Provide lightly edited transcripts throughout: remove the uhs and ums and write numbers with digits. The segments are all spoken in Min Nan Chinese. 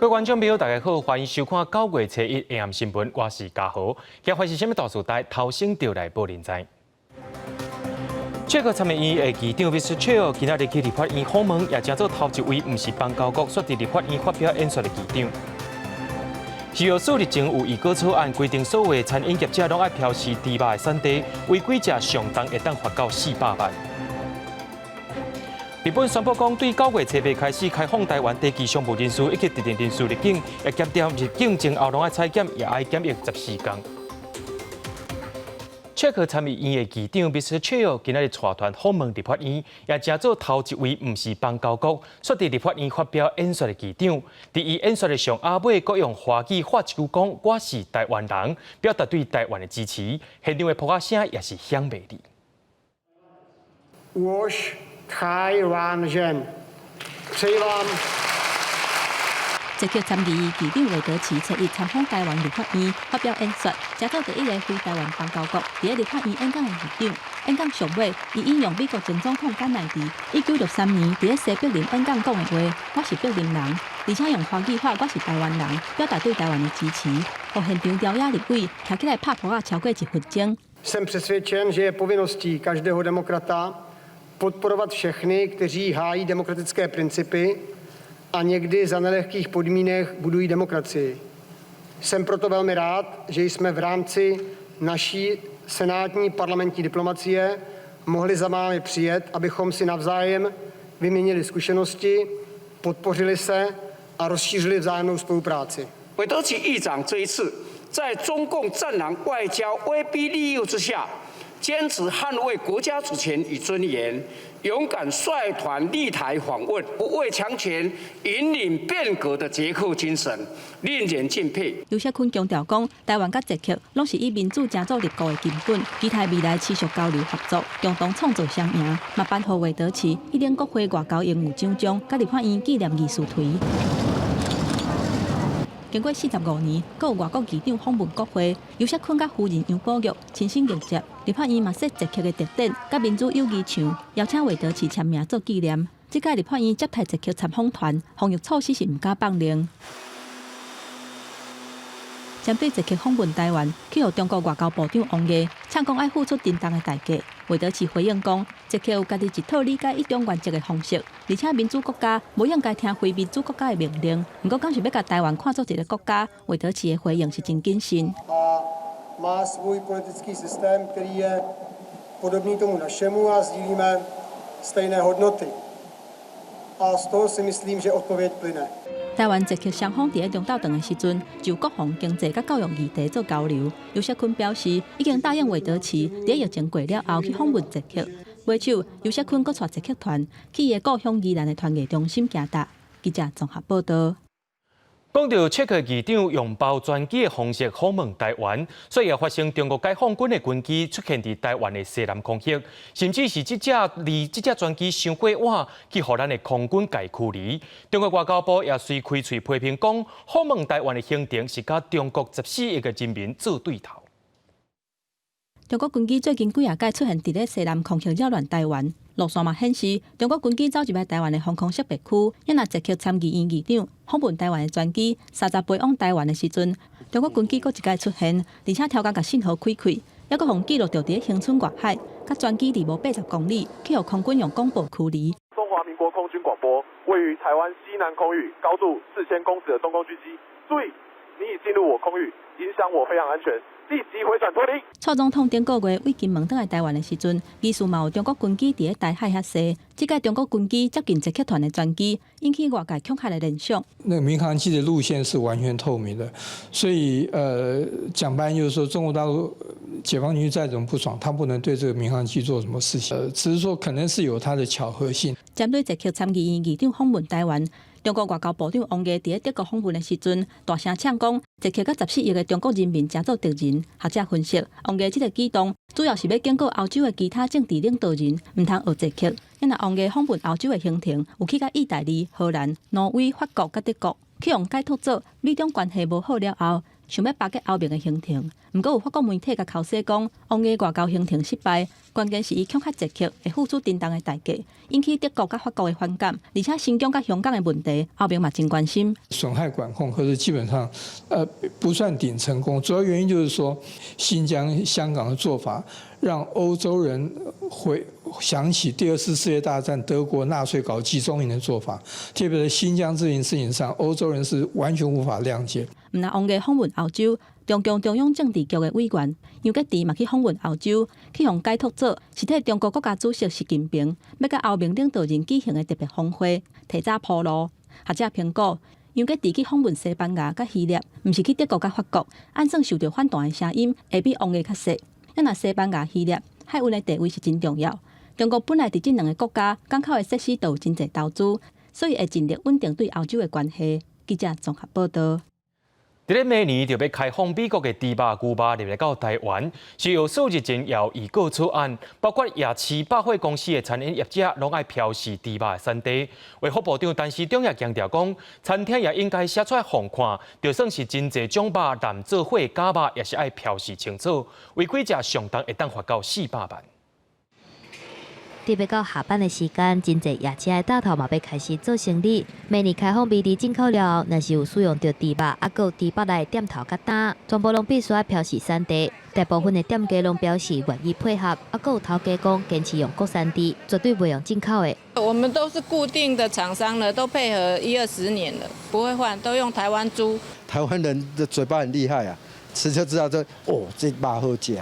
各位觀眾朋友，大家好，歡迎收看9月初一下暗新聞，我是嘉豪。今發生啥物大事代，頭先就來報您知。捷克參議院的議長 Vystrčil 今仔日去立法院訪問，也成做頭一位毋是邦交國率佇立法院發表演說的議長。食藥署日前有議稿草案規定，所有餐飲業者攏愛標示豬肉的產地，違規者上重會當罰到400萬。日本宣布講，對9月初八開始開放台灣地區商務人士以及特定人士入境，也強調入境前後攏愛採檢，也愛檢疫14天。捷克參議院的議長 Vystrčil 今仔日帶團訪問立法院，也成做頭一位毋是邦交國率佇立法院發表演說的議長。佇伊演說的上後尾，閣用華語喊一句講：我是台灣人，表達對台灣的支持。現場的噗仔聲也是響袂離。我是台灣人，希望。捷克參議院議長魏德奇初一參訪台灣立法院發表演說，成做第一个非台灣邦交國佇咧立法院演講的議長。演講上尾，伊引用美國前總統甘乃迪1963年佇咧西柏林演講講的話：我是柏林人，而且用華語喊我是台灣人，表達對台灣的支持。予現場朝野立委徛起來拍噗仔超過一分鐘。 Jsem přesvědčen, že je povinností každého demokrata podporovat všechny, kteří hájí demokratické principy a někdy za nelehkých podmínek budují demokracii. Jsem proto velmi rád, že jsme v rámci naší senátní parlamentní diplomacie mohli za vámi přijet, abychom si navzájem vyměnili zkušenosti, podpořili se a rozšířili vzájemnou spolupráci. 韋德奇議長這一次在中共戰狼外交威逼利誘之下，堅持捍衛國家主權與尊嚴，勇敢率團蒞台訪問，不畏強權、引領變革的捷克精神，令人敬佩。游錫堃強調講，台灣佮捷克攏是以民主成做立國的根本，期待未來持續交流合作，共同創造雙贏。嘛頒予魏德奇一等國會外交榮譽獎章，佮立法院紀念議事槌。經過45年，閣有外國議長訪問國會，游錫堃佮夫人楊寶玉親身迎接。立法院嘛設捷克的特展，佮民主友誼牆，邀請魏德奇簽名做紀念。這屆立法院接待捷克參訪團，防疫措施是毋敢放冗。針對捷克訪問台灣，去予中國外交部長王毅嗆講愛付出沉重的代價。魏德奇回應講，捷克有家己一套理解一中原則的方式，而且民主國家無應該聽非民主國家的命令。毋過，敢是欲共台灣看做一個國家？魏德奇的回應是真謹慎。 Má svůj politický systém, který je podobný tomu našemu a sdílíme stejné hodnoty. A z toho si myslím, že odpověď plyne. 台灣捷克雙方佇咧中晝頓的時陣，就國防、經濟佮教育議題做交流。游錫堃表示，已經答應魏德奇，佇咧疫情過了後去訪問捷克。尾手，游錫堃閣帶捷克團去伊的故鄉宜蘭的傳藝中心行踏。記者綜合報道。講到捷克議長用包專機的方式訪問台灣，所以也發生中國解放軍的軍機出現佇台灣的西南空域，甚至是這隻離這隻專機傷過遠，去予咱的空軍共驅離。中國外交部也隨開喙批評講，訪問台灣的行程是佮中國14億个人民做對頭。中國軍機最近幾仔擺出現佇咧西南空域擾亂台灣，路線嘛顯示中國軍機走入來台灣的防空識別區。猶若捷克參議院議長訪問台灣的專機三十飛往台灣的時陣，中國軍機閣一擺出現，而且超工共信號開開，猶閣予記錄著佇咧恆春外海，佮專機離無80公里，去予空軍用廣播驅離。中華民國空軍廣播，位於台灣西南空域，高度4000公尺的中共軍機，注意，你已進入我空域，影響我飛航安全。立即回轉脫離。蔡總統頂個月對金門轉來台灣的時陣，疑似嘛有中國軍機佇咧台海遐踅。這擺中國軍機接近捷克團的專機，引起外界恐嚇的聯想。那個民航機的路線是完全透明的，所以講白就是說，中國大陸解放軍再怎麼不爽，他不能對這個民航機做什麼事情。只是說可能是有它的巧合性。針對捷克參議院議長訪問台灣，中國外交部長王毅佇咧德國訪問的時陣，大聲嗆講，捷克佮14億个中國人民成做敵人。學者分析，王毅這個舉動主要是欲警告歐洲的其他政治領導人，毋通學捷克。猶若王毅訪問歐洲的行程，有去到意大利、荷蘭、挪威、法國佮德國，去予解讀做美中關係無好了後，想欲巴結歐盟的行程。毋過有法國媒體共剾洗講，王毅外交行程失敗，關鍵是伊恐嚇捷克會付出沉重的代價，引起德國佮法國的反感，而且新疆佮香港的問題，歐盟嘛真關心。損害管控，可是基本上，不算頂成功。主要原因就是說，新疆、香港的做法，讓歐洲人會想起第二次世界大戰德國納粹搞集中營的做法。特別在新疆這件事情上，歐洲人是完全無法諒解。毋但王毅訪問歐洲，中共中央政治局的委員楊潔篪嘛去訪問歐洲，去予解讀做是替中國國家主席習近平欲佮歐盟領導人舉行的特別峰會提早鋪路。學者評估，楊潔篪去訪問西班牙佮希臘，毋是去德國佮法國，按算受著反彈的聲音會比王毅較細。若西班牙、希臘海運的地位是真重要。中國本來佇這兩个國家港口的設施都有真濟投資，所以會盡力穩定對歐洲的關係。記者綜合報道。佇咧明年就欲開放美國的豬肉、牛肉入來到台灣，食藥署日前有預告草案，包括夜市百貨公司的餐飲業者攏愛標示豬肉的產地。衛福部長陳時中也強調講，餐廳也應該寫出來予人看，就算是真濟種肉濫做貨假肉，也是愛標示清楚。違規者上重會當罰到400萬。特別到下班的時間，真濟夜市的檔頭嘛欲開始做生理。明年開放美豬進口了後，若是有使用著豬肉，猶閣有豬腹內的店頭佮擔，全部攏必須愛標示產地。大部分的店家攏表示願意配合，猶閣有頭家講堅持用國產豬，絕對袂用進口的。我們都是固定的廠商了，都配合一二十年了，不會換，都用台灣豬。台灣人的嘴巴很厲害啊，吃就知道這哦，這肉好食，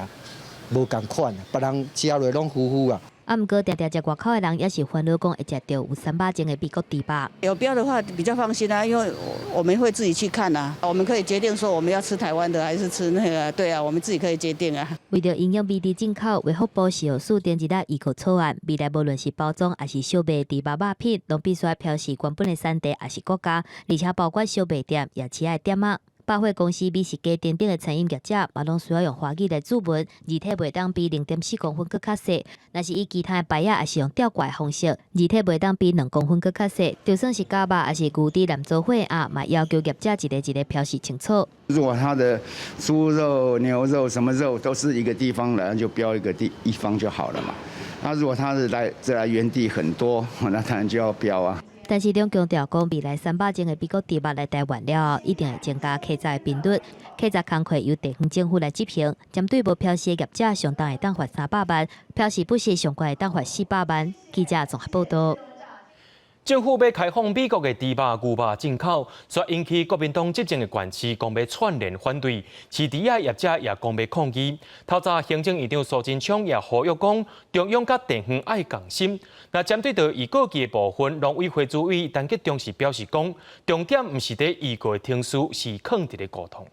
無仝款，別人食落攏糊糊啊。啊，毋過定定食外口的人也是煩惱講會食著有三肉症的美國豬肉。有標的話比較放心啊，因為我們會自己去看啊，我們可以決定說我們要吃台灣的還是吃那個，對啊，我們自己可以決定啊。為著影響美豬進口，衛福部食藥署頂一日預告草案，未來無論是包裝抑是售賣豬肉肉品，攏必須愛標示原本的產地抑是國家，而且包括小賣店、夜市的店仔。百貨公司、美食街等等的餐飲業者，嘛攏需要用華語來注文，字體袂當比0.4公分閣較細。若是以其他的牌仔，抑是用吊掛的方式，字體袂當比2公分閣較細。就算是假肉，抑是牛豬濫做貨啊，嘛要求業者一个一个標示清楚。如果他的豬肉、牛肉什麼肉都是一個地方來，就標一個地一方就好了嘛。那如果他是來這來源地很多，那當然就要標啊。陳時中強調講，未來三百種的美國豬肉來台灣了後，一定會增加稽查的頻率，稽查工課由地方政府來執行。針對無標示的業者，上重會當罰300萬；標示不實，上懸會當罰400萬。記者綜合報道。政府欲開放美國的豬肉、牛肉進口，煞引起國民黨執政的縣市講欲串聯反對，飼豬仔業者也講欲抗議。透早行政院長蘇貞昌也呼籲講，中央佮地方愛仝心。若針對著預告期的部分，農委會主委陳吉仲是表示講，重點毋是佇預告的程序，是囥佇咧溝通。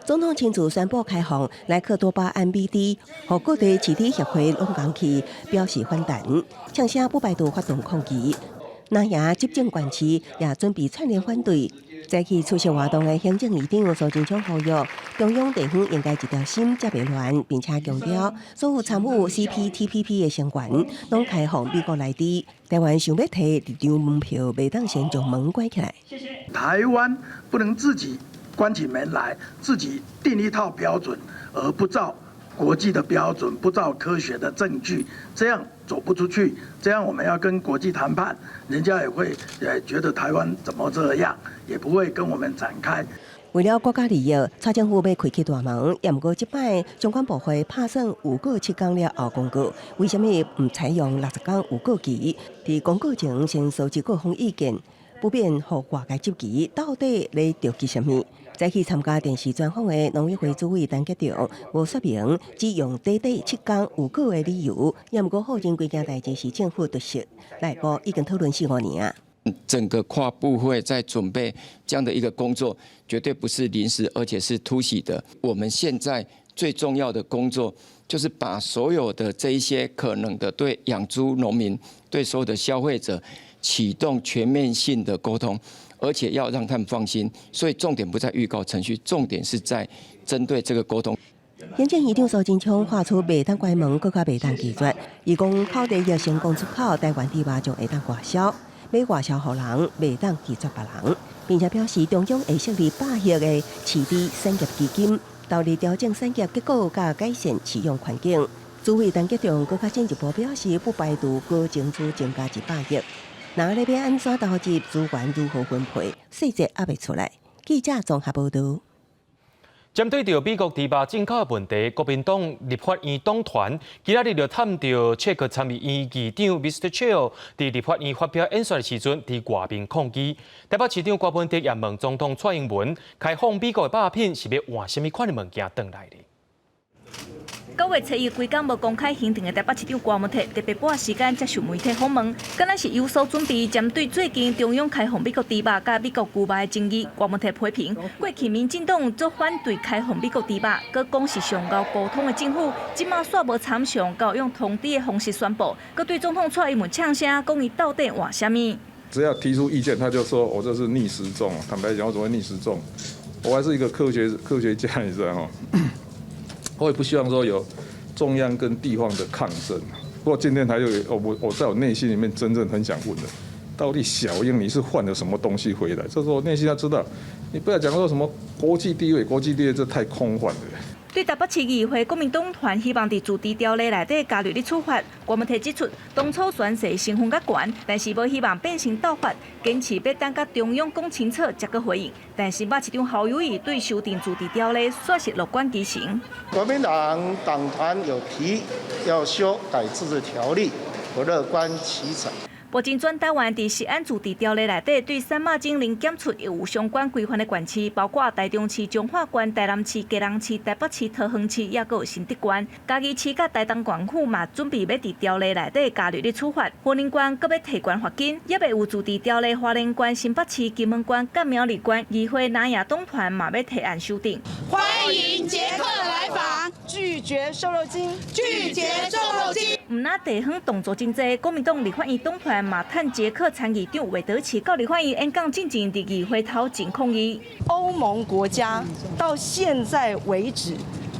總統親自宣布開放萊克多巴胺美豬，予各地飼豬協會攏共去表示反彈，嗆聲不排除發動抗議。那也執政縣市也準備串聯反對。早起出席活動的行政院長蘇貞昌呼籲，中央地方應該一條心，才袂亂，並且強調所有參與 CPTPP 的成員，攏開放美國來豬。台灣想欲提入場門票，袂當先將門關起來。台灣不能自己關起門來，自己定一套標準，而不照國際的標準，不照科學的證據，這樣走不出去。這樣我們要跟國際談判，人家也會覺得台灣怎麼這樣，也不會跟我們展開。為了國家利益，蔡政府欲開啟大門，也毋過這擺相關部會拍算預告7天了後公告，為啥物毋採用60天預告期？佇公告前先收集各方意見，不免予外界質疑到底咧著急啥物。早起參加電視專訪的農委會主委陳吉仲，無說明只用短短7天預告的理由，也毋過否認規件代誌是政府得失。內部已經討論四五年啊。整個跨部會在準備這樣的一個工作，絕對不是臨時，而且是突襲的。我們現在最重要的工作，就是把所有的這一些可能的對養豬農民、對所有的消費者啟動全面性的溝通，而且要讓他們放心。所以重點不在預告程序，重點是在針對這個溝通。行政院長蘇貞昌喊出袂當關門，閣較袂當拒絕。伊講口蹄疫成功出口，台灣豬肉就會當外銷，欲外銷予人，袂當拒絕別人，並且表示中央會設立100億的飼豬產業基金，投入調整產業結構，佮改善飼養環境。主委陳吉仲閣較進一步表示，不排除閣爭取增加100億。若咧欲按怎投入資源如何分配，細節猶未出來。記者綜合報導。針對著美國豬肉進口的問題，國民黨立法院黨團今仔日就探著捷克參議院議長 Mr. Chill 佇立法院發表演說的時陣，佇外面抗議。台北市長柯文哲也問總統蔡英文，開放美國的肉品是欲換啥物款的物件轉來的？9月初一，規工無公開行程的台北市長柯文哲特別撥時間接受媒體訪問，敢若是有所準備，針對最近中央開放美國豬肉佮美國牛肉的爭議，柯文哲批評過去民進黨足反對開放美國豬肉，閣講是上𠢕溝通的政府，這馬煞無參詳𠢕用通知的方式宣布，閣對總統蔡英文嗆聲，講伊到底換啥物？只要提出意見，他就說我這是逆時鐘。坦白講，我怎麼會逆時鐘？我還是一個科學家，你知道嗎？我也不希望說有中央跟地方的抗爭。不過今天他就我在我內心裡面真正很想問的，到底小英你是換了什麼東西回來？這是我內心要知道，你不要講說什麼國際地位，國際地位這太空泛了。對台北市議會國民黨團希望佇自治條例內底加入咧處罰，柯文哲指出，當初宣誓成分較懸，但是無希望變成鬥法，堅持欲等佮中央講清楚才閣回應。但是新北市長侯友宜對修訂自治條例煞是樂觀其成。國民黨黨團有提要修改自治條例，我樂觀其成。目前全台灣佇食安自治條例內底，對散肉精零檢出有相關規範的縣市，包括台中市、彰化縣、台南市、基隆市、台北市、桃園市，抑閣有新竹縣、嘉義市佮台東縣府嘛，準備欲佇條例內底加入咧處罰。雲林縣閣欲提懸罰金，猶未有自治條例，花蓮縣、新北市、金門縣、佮苗栗縣議會南亞黨團嘛欲提案修訂。歡迎捷克來訪，拒絕瘦肉精，拒絕瘦肉精。毋但地方動作真濟，國民黨立法院黨團嘛趁捷克參議長韋德奇到立法院演講進前，佇議會頭前抗議。歐盟國家到現在為止，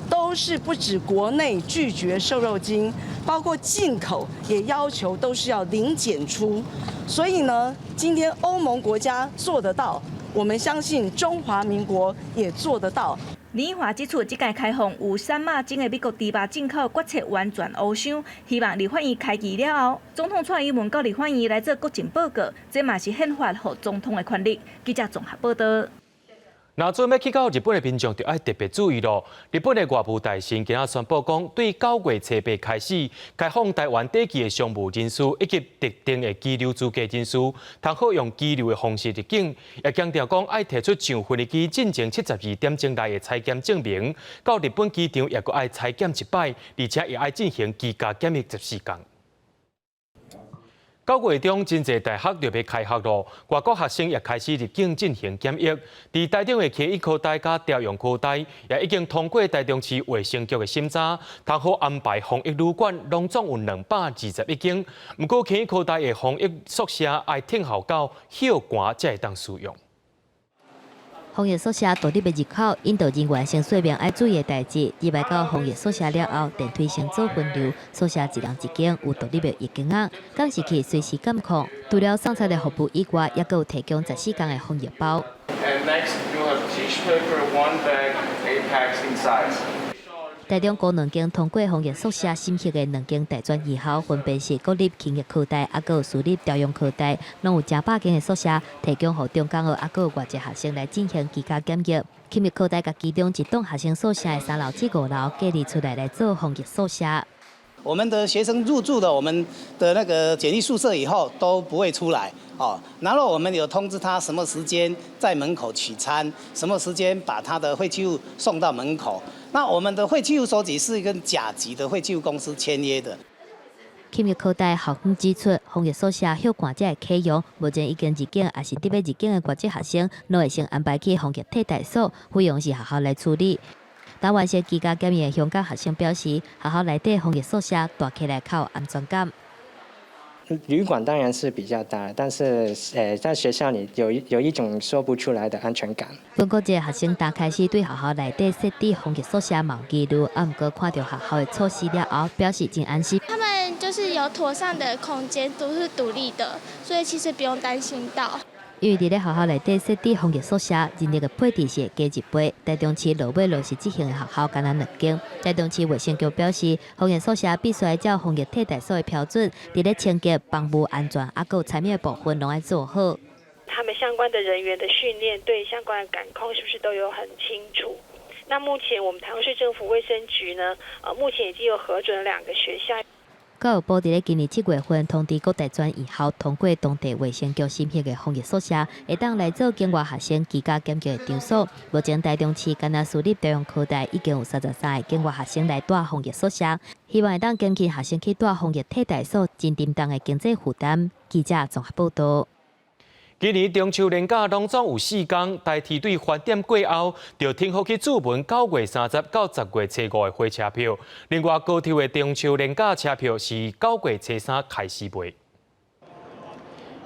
都是不止國內拒絕瘦肉精，包括進口也要求都是要零檢出。所以呢，今天歐盟國家做得到，我們相信中華民國也做得到。林奕華指出，這屆開放有散肉精的美國豬肉進口決策完全烏箱，希望立法院開議了後，總統蔡英文到立法院來做國情報告，這嘛是憲法予總統的權力。記者綜合報導。若準備去到日本的民眾，就愛特別注意囉。日本的外務大臣今仔宣布講，對9月初八開始開放台灣地區的商務人士以及特定的居留資格人士，通好用居留的方式入境。也強調講，愛提出上飛機進前72點鐘內的採檢證明，到日本機場也閣愛採檢一擺，而且也愛進行居家檢疫14天。9月中，真濟大學就欲開學囉，外國學生也開始入境進行檢疫。佇台中的慶益科大佮朝陽科大，也已經通過台中市衛生局的審查，通好安排防疫旅館，攏總有221間。毋過慶益科大的防疫宿舍愛等候到歇寒才會當使用。防疫宿舍獨立的入口，引導人員先說明愛注意的代誌。入來到防疫宿舍了後，電梯先做分流，宿舍一人一間有獨立的浴間仔，監視器隨時監控。除了送餐的服務以外，猶閣有提供14天的防疫包。 And next, you have tissue paper, one bag, eight packs inside. 台中高兩間通過防疫宿舍審核的兩間大專院校，分別是國立勤益科大，抑閣有私立朝陽科大，攏有成百間的宿舍提供予中港澳抑閣有外籍學生來進行居家檢疫。勤益科大共其中一棟學生宿舍的3樓至5樓隔離出來來做防疫宿舍。我們的學生入住了我們的那個檢疫宿舍以後，都不會出來哦。然後我們有通知他什麼時間在門口取餐，什麼時間把他的廢棄物送到門口。那我們的廢棄物收集是跟甲級的廢棄物公司簽約的。勤益科大校方指出，防疫宿舍歇寒才會啟用，目前已經入境抑是佇欲入境的外籍學生，攏會先安排去防疫替代所，費用是學校來處理。但完成居家檢疫的香港學生表示，學校內底防疫宿舍蹛起來較有安全感。旅館當然是比較大，但是在學校裡有一種說不出來的安全感。中國籍學生剛開始對學校內底設置防疫宿舍嘛有疑慮，啊，毋過看著學校的措施了後，表示真安心。他們就是有妥善的空間，都是獨立的，所以其實不用擔心到。因為佇咧學校內底設置防疫宿舍，人力的配置是會加一倍。台中市落尾落實執行的學校干焦兩間。台中市衛生局表示，防疫宿舍必須愛照防疫替代所的標準，佇咧清潔、房務安全，抑閣有餐飲的部分攏愛做好。他們相關的人員的訓練，對相關的感控是不是都有很清楚？那目前我們台中市政府衛生局呢，目前已經有核准兩個學校。教育部佇咧今年7月份通知各大專院校通過當地衛生局審核的防疫宿舍，會當來做境外學生居家檢疫的場所。目前台中市干焦私立中央科大已經有33個境外學生來蹛防疫宿舍，希望會當減輕學生去蹛防疫替代所真沉重的經濟負擔。記者綜合報導。今年中秋連假攏總有4工，台鐵對翻點過後，就停予去注文9月30到10月初5的火車票。另外，高鐵的中秋連假車票是9月初3開始賣。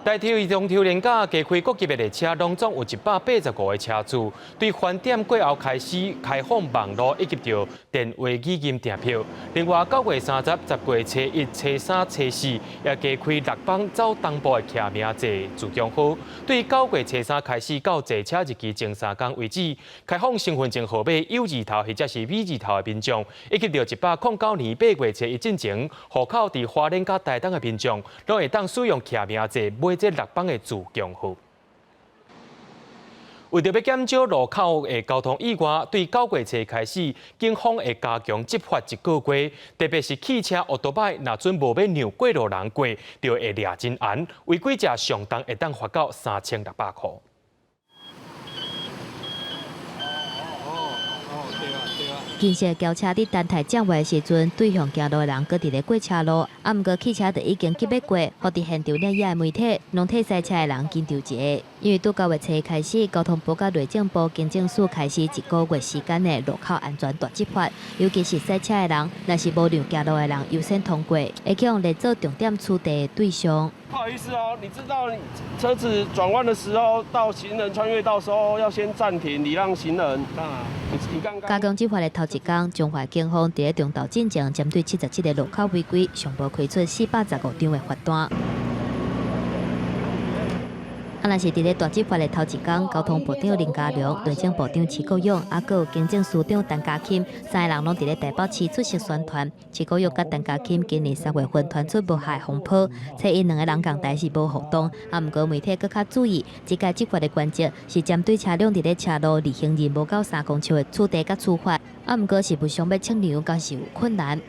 台鐵中秋連假加開各級的列車，攏總有185個車次。對翻點過後開始開放網路以及著電話語音訂票。另外，9月30、10月初1、初3、初4也加開6班走東部的騎名坐自強號。對9月初3開始到坐車日期前3工為止，開放身份證號碼有字頭或者是 V 字頭的民眾，以及著109年8月初1進前，戶口佇花蓮佮台東的民眾，攏會當使用騎名坐買這6班的自強號。為著欲減少路口的交通意外，對9月初開始，警方會加強執法一個月，特別是汽車、歐多擺，若準無欲讓過路人過，就會掠真嚴，違規者上重會當罰到3600箍。金色轎車佇等待轉彎時陣，對向行路的人閣佇咧過車路，啊，毋過汽車就已經急欲過，予佇現場攝影的媒體，攏替賽車的人緊張一下。因為拄9月初開始，交通部佮內政部警政署開始一個月時間的路口安全大執法，尤其是賽車的人，若是無讓行路的人優先通過，會去予列做重點取締的對象。不好意思哦，你知道車子轉彎的時候，到行人穿越道時候要先暫停，禮讓行人。加強執法的頭一工，彰化警方佇咧中晝進前，針對77個路口違規，上無開出415張的罰單。啊，若是佇咧大執法的頭一工，交通部長林佳龍、內政部長徐國勇，抑閣有警政司長陳家欽，三个人攏佇咧台北市出席宣傳。徐國勇佮陳家欽今年3月份傳出無效風波，冊𪜶兩个人仝台是無互動。啊，毋過媒體閣較注意，這屆執法的原則是針對車輛佇咧車路離行人無夠3公尺的取締佮處罰。啊，毋過是毋是欲測量，敢是有困難。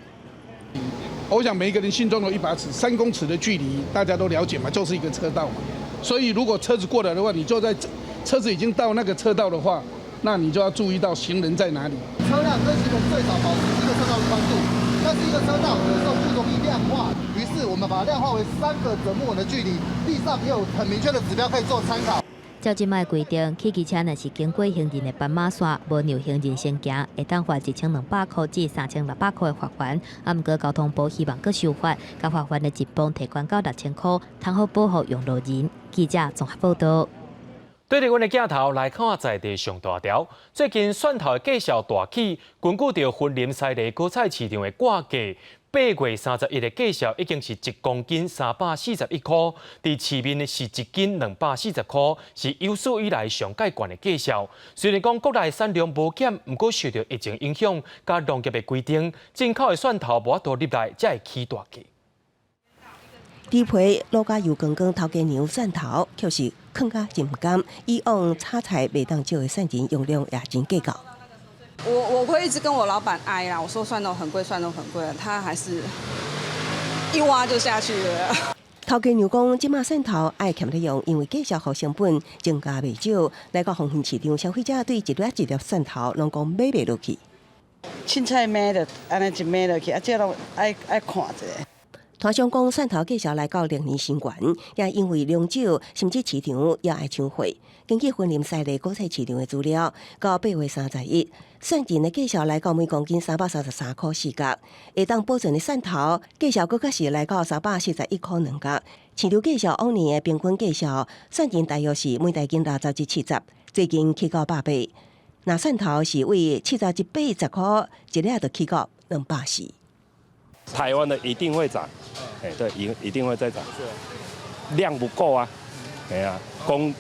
我想每一個人心中有一把尺，3公尺的距離大家都了解嘛，就是一個車道嘛。所以如果車子過來的話，你就在車子已經到那個車道的話，那你就要注意到行人在哪裡。車輛跟行人最少保持一個車道的寬度，但是一個車道有時候不容易量化，於是我們把它量化為3個準木的距離，地上也有很明確的指標可以做參考。照這擺規定，汽機車若是經過行人的斑馬線，無讓行人先行，會當罰1200箍至3600箍的罰鍰。啊，毋過交通部希望閣修法，共罰鍰的一半提懸到6000箍，通好保護用路人。記者綜合報導。對著阮的鏡頭來看在地上大條，最近蒜頭的價數大起，根據著雲林西螺果菜市場的掛價，8月31的價數已經是1公斤341箍，佇市面是1斤240箍，是有史以來上蓋懸的價數。雖然講國內產量無減，毋過受著疫情影響，佮農業的規定，進口的蒜頭無法度入來，才會起大價。豬皮滷甲油光光，頭家娘蒜頭卻是囥甲真毋甘。以往炒菜袂當少的蒜仁用量也真計較。我會一直跟我老闆哀啦，我說蒜頭很貴，蒜頭很貴，他還是一挖就下去了。頭家娘講，這馬蒜頭愛儉咧用，因為價數予成本增加袂少。來到豐興市場，消費者對一粒一粒蒜頭攏講買袂落去。凊彩買著按呢一買落去，啊，這攏愛愛看一下。攤商講，蒜頭價數來到歷年新懸，也因為量少，甚至市場也愛搶貨。根據雲林西螺果菜市場的資料，到8月31，蒜仁的價數來到每公斤333箍4角，會當保存的蒜頭價數閣較是來到341箍2角。市場價數往年的平均價數，蒜仁大約是每大斤60至70，最近起到180。若蒜頭是為71、80箍一粒，就起到240。台灣的一定會漲，哎，對，一定會再漲，量不夠啊，哎呀，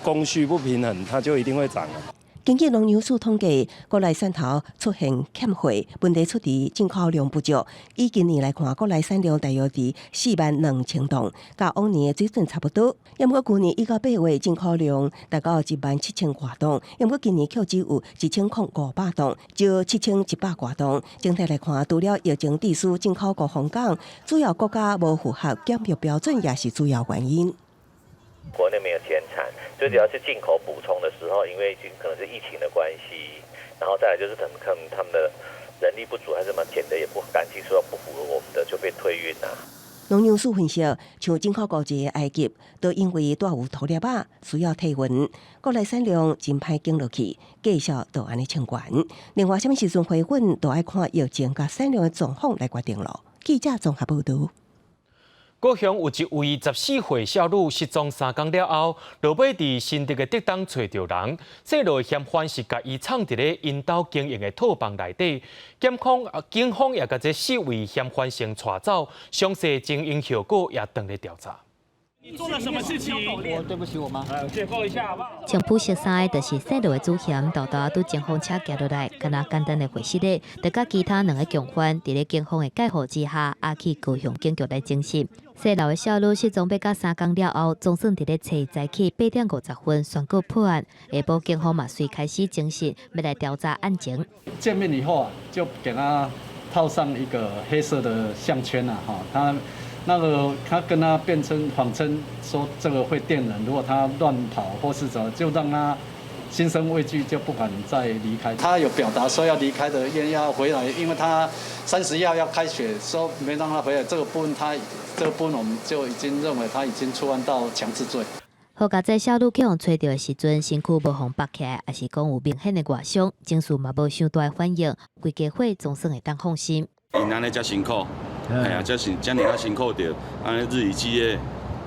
供需不平衡，它就一定會漲啊。根據農糧署統計，國內蒜頭出現欠貨問題，出佇進口量不足。以今年來看，國內產量大約佇4萬2千噸，佮往年的水準差不多。毋過舊年1到8月進口量達到1萬7千外噸，毋過今年卻只有100500噸，少7100外噸。整體來看，除了疫情致使進口高峰港，主要國家無符合檢疫標準，也是主要原因。國內沒有減產，最主要是進口補充的時候，因為可能是疫情的關係，然後再來就是可能他們的人力不足，還是什麼檢的也不乾淨，說不符合我們的就被退運啦。農糧署分析，像進口高級的埃及，都因為帶有塗料仔，需要退運，國內產量真歹減落去，繼續就按呢衝懸。另外，啥物時陣回穩，都愛看疫情佮產量的狀況來決定囉。記者綜合報導。高雄有一位14歲少女失蹤3工了後，落尾佇新竹的竹東揣著人，細路嫌犯是共伊藏佇咧𪜶兜經營的套房內底，警方也共這四位嫌犯先帶走，詳細前因後果也當咧調查。你做了什麼事情？我對不起我媽。解剖一下好不好？穿普色衫的就是細路的主嫌，沓沓拄警方車行落來，敢若簡單的回失禮，就佮其他兩个共犯佇咧警方的介護之下，押去高雄警局來偵訊。細路的少女失蹤欲到3工了後，總算佇咧初一早起8點50分宣告破案。下晡警方嘛隨開始偵訊，欲來調查案情。見面以後啊，就給他套上一個黑色的項圈啊，哈，他。那個他跟他辯稱謊稱說這個會電人，如果他亂跑或是怎麼，就讓他心生畏懼，就不敢再離開。他有表達說要離開的願要回來，因為他31號要開學，說沒讓他回來，這個部分他這個部分我們就已經認為他已經觸犯到強制罪。好佳哉少女去予揣著的時陣，身軀無予縛起來，抑是講有明顯的外傷，情緒嘛無傷大的反應，規家伙總算會當放心。𪜶按呢遮辛苦，哎呀，遮是遮爾仔辛苦著，按呢日以繼夜，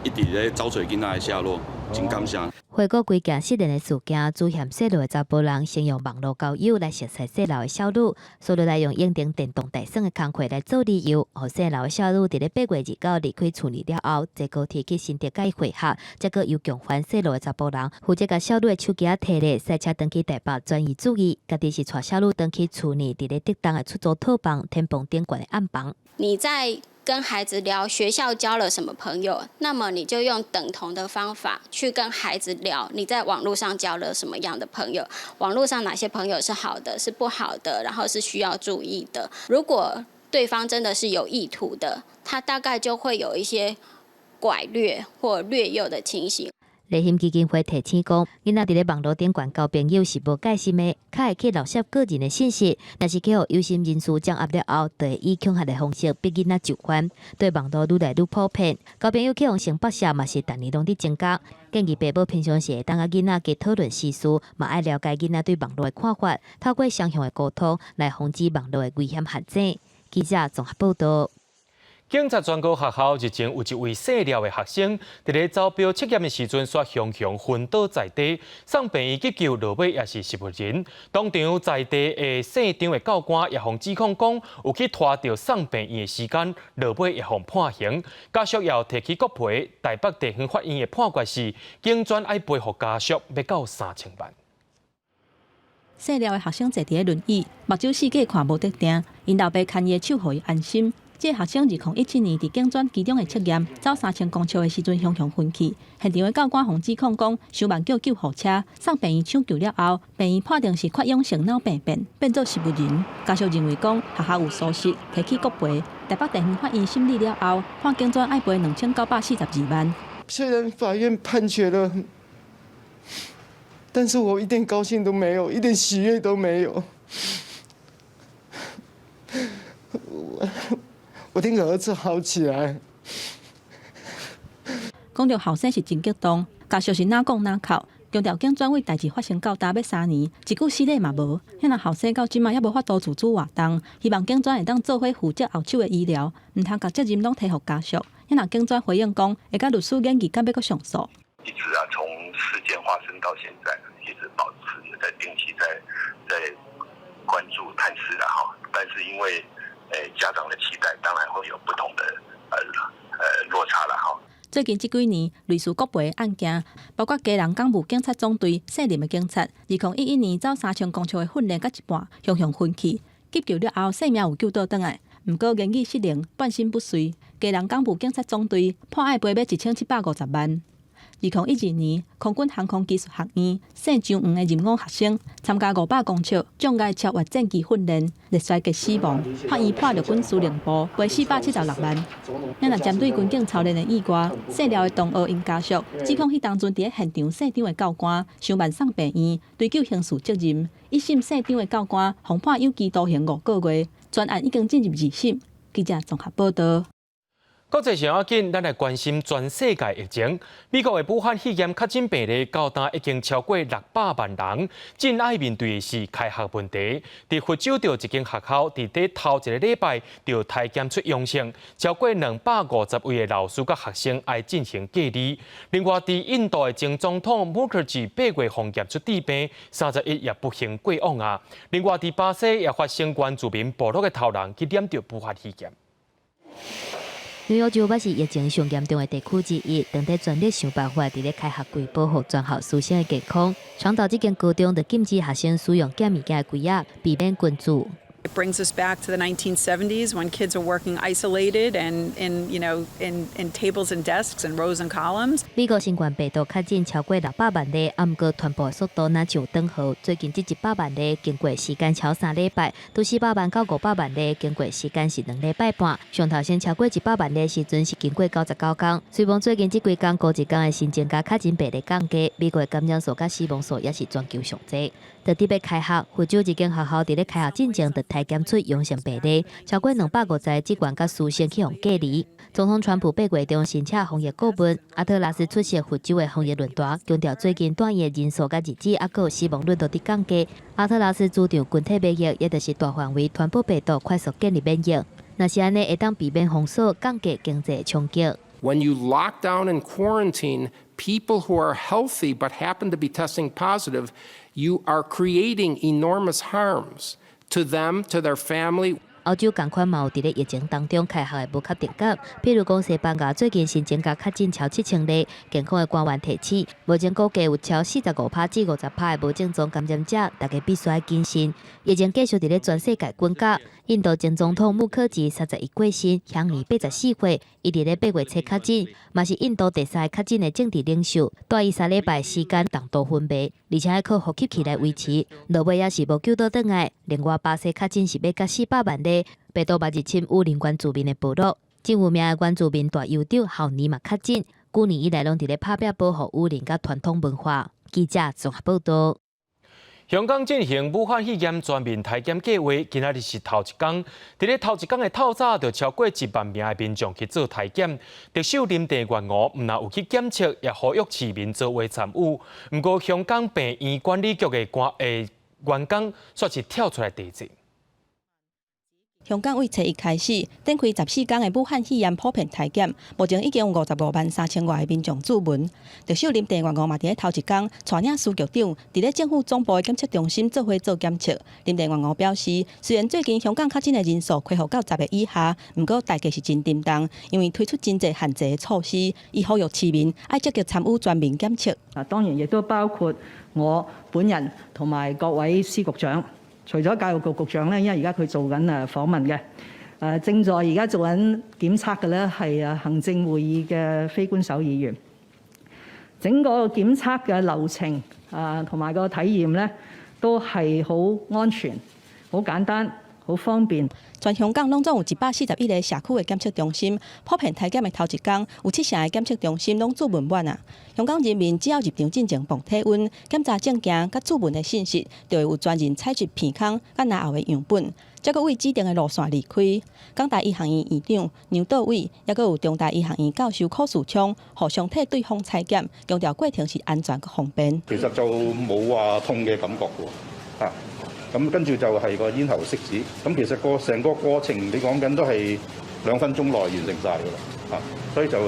一直咧找揣囡仔的下落，真感謝。回顧規件失聯的事件，主嫌細路的查埔人先用網路交友來熟似細路的少女，紲落來用用電動大耍的工課來做理由，予細路的少女佇咧8月29離開厝裡了後，坐高鐵去新竹佮伊會合，才閣由共犯細路的查埔人負責共少女的手機仔提咧，駛車轉去台北轉移注意，家己是帶少女轉去厝裡，佇咧竹東的出租套房天棚頂懸的暗房。你在跟孩子聊學校交了什麼朋友，那麼你就用等同的方法去跟孩子聊你在網絡上交了什麼樣的朋友，網絡上哪些朋友是好的，是不好的，然後是需要注意的。如果對方真的是有意圖的，他大概就會有一些拐掠或掠誘的情形。勵馨基金會提醒講，囡仔佇咧網路頂懸交朋友是無戒心的，較會去漏洩個人的信息。若是去予有心人士掌握了後，就會以恐嚇的方式逼囡仔就範。對網路愈來愈普遍，交朋友去予性剝削嘛是逐年攏佇增加。建議爸母平常時會當佮囡仔加討論時事，嘛愛了解囡仔對網路的看法，透過雙向的溝通來防止網路的危險陷阱。記者綜合報導。警察專科學校日前有一位姓廖的學生，佇咧走標測驗的時陣，煞雄雄昏倒在地，送病院急救，落尾也是植物人。當場在地的姓張的教官也予指控講，有去拖著送病院的時間，落尾也予判刑。家屬也有提起國賠，台北地方法院的判決是，警專愛賠予家屬欲到3000萬。姓廖的學生坐佇咧輪椅，目睭四界看無得定，𪜶老爸牽伊的手，予伊安心。這個學生2017年佇警專期中的測驗，走3000公尺的時陣，雄雄昏去。現場的教官予指控講，傷慢叫救護車送病院搶救了後，病院判定是缺氧性腦病變，變做植物人。家屬認為講學校有疏失，提起國賠。台北地方法院審理了後，判警專愛賠2942萬。雖然法院判決了，但是我一點高興都沒有，一點喜悅都沒有。我聽個兒子好起來。講著後生是真激動，家屬是哪講哪哭，強調警專為代誌發生到今欲3年，一句失禮嘛無。遐若後生到這馬猶無法度自主活動，希望警專會當做伙負責後手的醫療，毋通共責任攏推予家屬。遐若警專回應講，會佮律師研議，敢欲閣上訴。一直啊，從事件發生到現在，一直保持有在定期在關注探視啦，哈。但是因為家長的期待當然會有不同的落差啦，哈。最近這幾年，類似國賠案件，包括基隆港務警察總隊姓林的警察，2011年走3000公尺的訓練到一半，雄雄昏去，急救了後性命有救倒轉來，毋過言語失靈，半身不遂。基隆港務警察總隊判愛賠欲1750萬。2012年，空軍航空技術學院姓張黃的入伍學生參加500公尺障礙超越戰機訓練，熱衰竭死亡，法院判陸軍司令部賠476萬。若針對軍警操練的意外，姓廖的同學𪜶家屬指控彼當陣佇咧現場姓張的教官傷慢送病院，追究刑事責任。一審姓張的教官予判有期徒刑5個月，全案已經進入二審。記者綜合報道。國際上要緊，咱來關心全世界疫情。美國的武漢肺炎確診病例到今已經超過600萬人，正愛面對的是開學問題。佇佛州著一間學校，佇咧頭一个禮拜就篩檢出陽性，超過250位的老師佮學生愛進行隔離。另外，佇印度的前總統穆克吉8月予驗出致病，31也不幸過往啊。另外，佇巴西也發生原住民部落的頭人去染著武漢肺炎。紐約州嘛是疫情上嚴重的地區之一，當地全力想辦法，佇咧開學季保護全校師生的健康。長島這間高中就禁止學生使用寄物件的櫃仔，避免群聚。 It brings us back to the 1970s when kids are working isolated and in, you know, in, in tables and desks and rows and columns. 美國新冠病毒確診超過600萬例，啊，毋過傳播速度若像頓號。最近這100萬例經過時間超3禮拜，拄400萬到500萬例經過時間是2禮拜半。上頭先超過100萬例時陣是經過99工。雖罔最近這幾工高一工的新增加確診病例降低，美國的感染數佮死亡數也是全球上濟。特別欲開學，佛州一間學校佇咧開學進前就篩檢出陽性病例，超過250個職員佮師生去予隔離。總統川普8月中申請防疫顧問，阿特拉斯出席佛州的防疫論壇，強調最近住院的人數佮日子，猶閣有死亡率都佇降低。阿特拉斯主張群體免疫，也就是大範圍傳播病毒，快速建立免疫。若是按呢，會當避免封鎖，降低經濟衝擊。 When you lock down and quarantine people who are healthy but happen to be testing positive, you are creating enormous harms to them, to their family. 歐洲仝款嘛有佇咧疫情當中開學的無確定感，譬如講西班牙最近新增加確診超7000例，健康的官員提醒，目前估計有超45%至50%的無症狀感染者，大家必須愛謹慎。疫情繼續佇咧全世界滾絞，印度前總統穆克吉31過身，享年84歲，伊佇咧8月初確診，嘛是印度第三个確診的政治領袖，蹛伊3禮拜時間重度昏迷，而且愛靠呼吸器來維持，落尾也是無救倒轉來。另外，巴西確診是欲共400萬例。病毒嘛入侵武林原住民的部落，真有名的原住民大酋長後年嘛確診，幾年以來攏佇咧拍拚保護武林佮傳統文化。記者綜合報道。香港進行武漢肺炎全民篩檢計劃，今仔日是頭一工。佇咧頭一工的透早，就超過1萬名的民眾去做篩檢。特首林鄭月娥毋但有去檢測，也呼籲市民做伙參與。毋過，香港病院管理局的官誒員工煞是跳出來抵制。香港為初一開始，展開14工的武漢肺炎普遍篩檢，目前已經有55萬3千外个民眾注文。特首林鄭月娥嘛佇咧頭一工，帶領司局長，佇咧政府總部的檢測中心做伙做檢測。林鄭月娥表示，雖然最近香港確診的人數恢復到10個以下，毋過代誌是真沉重，因為推出真濟限制的措施，伊呼籲市民愛積極參與全民檢測。啊，當然亦都包括我本人同埋各位司局長。除咗教育局局長咧，因為而家佢做緊訪問嘅，正在而家做緊檢測嘅咧係行政會議嘅非官守議員。整個檢測嘅流程啊，同埋個體驗咧，都係好安全、好簡單、好方便。全香港攏總有141個社區的檢測中心，普遍篩檢的頭一工，有七成的檢測中心攏注文滿啊！香港人民只要入場進前磅體溫、檢查證件佮注文的信息，就會有專人採集鼻孔佮嚨喉的樣本，再閣為指定的路線離開。港大醫學院院長梁道偉，抑閣有中大醫學院教授柯樹聰，互相替對方採檢，強調過程是安全閣方便。其實就冇話痛嘅感覺喎，啊！咁跟住就係個咽喉拭子，咁其實個成個過程你講緊都係2分鐘內完成晒㗎啦，啊，所以就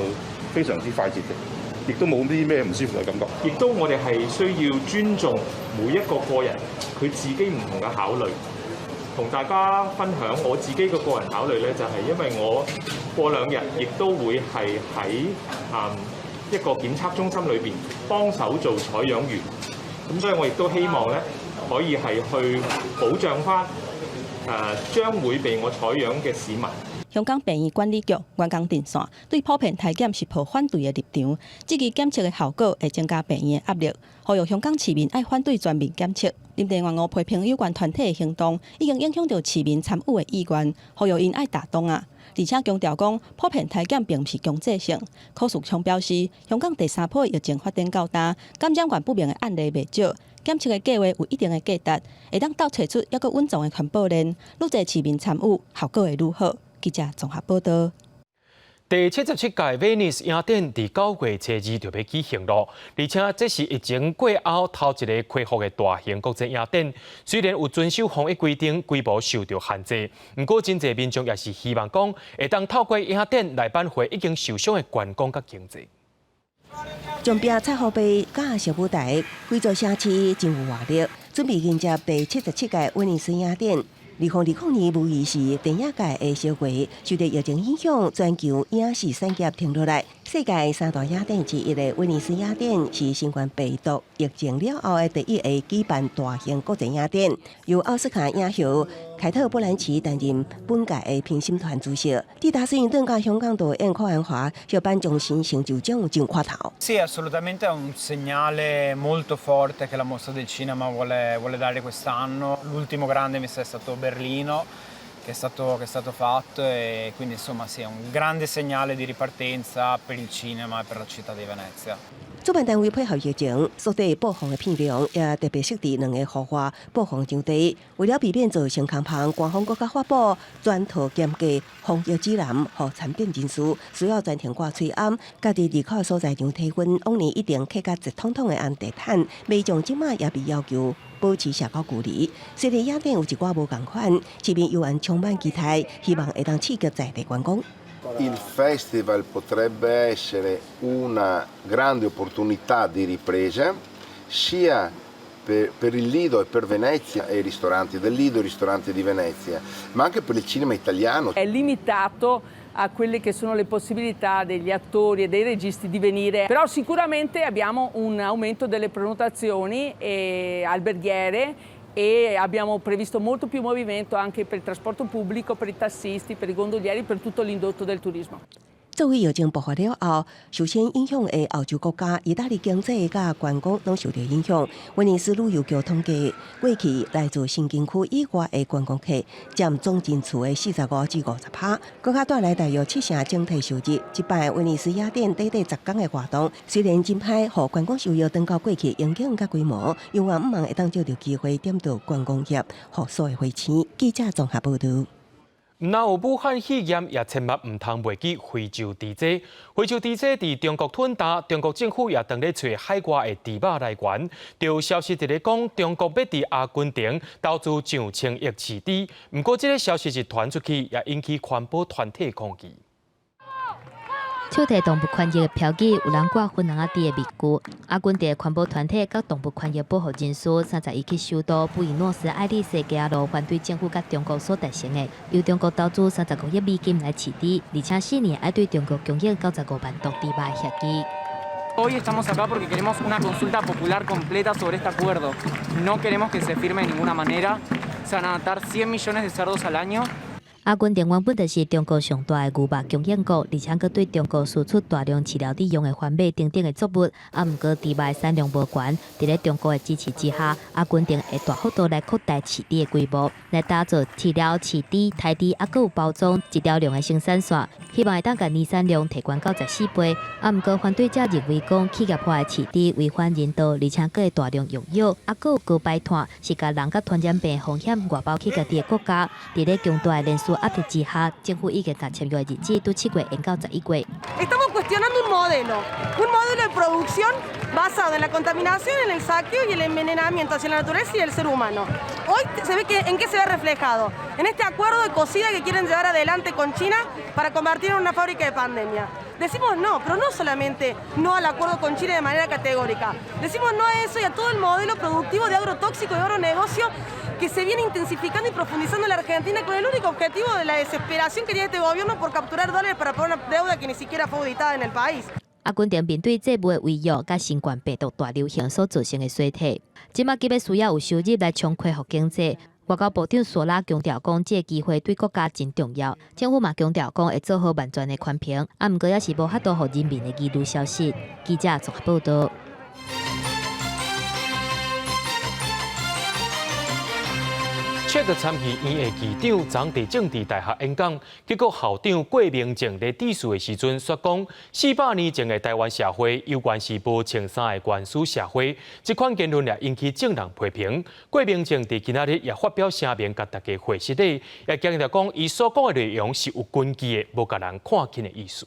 非常之快捷嘅，亦都冇啲咩唔舒服嘅感覺。亦都我哋係需要尊重每一個個人佢自己唔同嘅考慮，同大家分享我自己嘅個人考慮咧，就係因為我過2日亦都會係喺一個檢測中心裏邊幫手做採樣員，咁所以我亦都希望咧可以係去保障翻將會被我採樣嘅市民。香港病院管理局員工電線對普遍篩檢是抱反對的立場，這個檢測的效果會增加病院的壓力，呼籲香港市民愛反對全面檢測。林鄭月娥批評有關團體的行動已經影響著市民參與的意願，呼籲𪜶愛擔當啊！而且強調講，普遍篩檢並毋是強制性。許樹昌表示，香港第三波疫情發展到今，感染源不明的案例袂少，檢測的計劃有一定的價值，會當鬥揣出猶閣隱藏的傳播鏈，愈濟市民參與，效果會愈好。記者綜合報道。第77屆威尼斯影展佇9月初2就欲舉行囉，而且這是疫情過後頭一个恢復的大型國際影展。雖然有遵守防疫規定，規模受著限制，毋過真濟民眾也是希望講，會當透過影展來挽回已經受傷的觀光佮經濟。將壁彩雨被佮小舞台，規座城市真有活力，準備迎接第77屆威尼斯影展。2020年無疑是電影界的燒月，受著疫情影響，全球影視產業停落來。世界三大影展之一的威尼斯影展是新冠病毒疫情了後的第一个舉辦大型國際影展，由奧斯卡影后凱特·布蘭奇擔任本屆的評審團主席。蒂達斯頓佮香港導演許鞍華小頒終身成就獎上看頭。 Sì, assolutamente è un segnale molto forte che la Mostra del Cinema vuole dare quest'anno. L'ultimo grande mi sa è stato Berlino, che è stato fatto e quindi, insomma, sì, è un grande segnale di ripartenza per il cinema e per la città di Venezia. 主辦單位配合疫情，縮短播放的片量，也特別設置兩個戶外播放場地。為了避免造成空棚，官方閣較發布全套嚴格防疫指南，予參展人士需要全程掛喙罨，佮佇入口所在量體溫，往年一定客甲熱燙燙的紅地毯，民眾這馬也被要求保持社交距離。雖然影展有一寡無仝款，市民猶原充滿期待，希望會當刺激在地觀光。 Il festival potrebbe essere una grande opportunità di ripresa sia per il Lido e per Venezia e i ristoranti del Lido e i ristoranti di Venezia, ma anche per il cinema italiano. È limitato a quelle che sono le possibilità degli attori e dei registi di venire, però sicuramente abbiamo un aumento delle prenotazioni e alberghiere e abbiamo previsto molto più movimento anche per il trasporto pubblico, per i tassisti, per i gondolieri, per tutto l'indotto del turismo. 作為疫情爆發了後，首先影響的歐洲國家，意大利經濟佮觀光攏受著影響。威尼斯旅遊局統計，過去來自申根區以外的觀光客佔總人數的45至50%，閣較帶來大約七成整體收入。這擺威尼斯影展短短10天的活動，雖然真歹，予觀光收益轉到過去榮景佮規模，猶原毋茫會當藉著機會點著觀光業復甦的火星。記者綜合報導。毋但有武漢肺炎，也千萬毋通袂記非洲豬災。非洲豬災佇中國吞大，中國政府也當咧揣海外的豬肉來源。就有消息佇咧講，中國欲佇阿根廷投資上千億飼豬。毋過，這个消息一傳出去，也引起環保團體抗議。手提動物權益的標語，有人掛粉紅仔豬的面具。阿根廷的環保團體佮動物權益保護人士，31去首都布宜諾斯艾利斯街路反對政府佮中國所達成的，由中國投資35億美金來飼豬，而且4年愛對中國供應95萬噸豬肉的協議。 Hoy estamos acá porque queremos una consulta popular completa sobre este acuerdo. No queremos que se firme de ninguna manera. Se van a matar 100 millones de cerdos al año. 阿根廷原本就是中國上大的牛肉供應國，而且閣對中國輸出大量飼料佇用的番麥等等的作物。啊，毋過豬肉的產量無懸，佇咧中國的支持之下，阿根廷會大幅度來擴大飼豬的規模，來打造飼料、飼豬、胎豬，啊，閣有包裝一條龍的生產線，希望會當共年產量提懸到14倍。啊，毋過反對者認為講，企業化的飼豬違反人道，而且閣會大量用藥，啊，閣有高排碳，是共人佮傳染病風險外包去家己的國家。佇咧強大的連續壓力之下，政府已經共簽約的日子拄7月延到11月。 Estamos cuestionando un modelo, un modelo de producción basado en la contaminación, en el saqueo y el envenenamiento hacia la naturaleza y el ser humano. Hoy se ve que, ¿en qué se ve reflejado? En este acuerdo ecocida que quieren llevar adelante con China para convertir en una fábrica de pandemia. Decimos no, pero no solamente no al acuerdo con China de manera categórica. Decimos no a eso y a todo el modelo productivo de agrotóxico y agronegocio que Que se viene intensificando y profundizando en la Argentina con el único objetivo de la desesperación que tiene este gobierno por capturar dólares para pagar una deuda que ni siquiera fue auditada en el país. 阿根廷面對債務的違約，佮新冠病毒大流行所造成的衰退，這馬急欲需要有收入來重恢復經濟。外交部長索拉強調講，這个機會對國家真重要。政府嘛強調講會做好萬全的寬平，啊，毋過猶是無法度予人民的疑慮消失。記者綜合報道。捷克參議院的議長昨佇政治大學演講，結果校長郭明政佇致辭的時陣說講，400年前的台灣社會猶原是無穿衫的原始社會，這款言論也引起眾人批評。郭明政佇今仔日也發表聲明，共大家回失禮，也強調講，伊所講的內容是有根據的，無共人看輕的意思。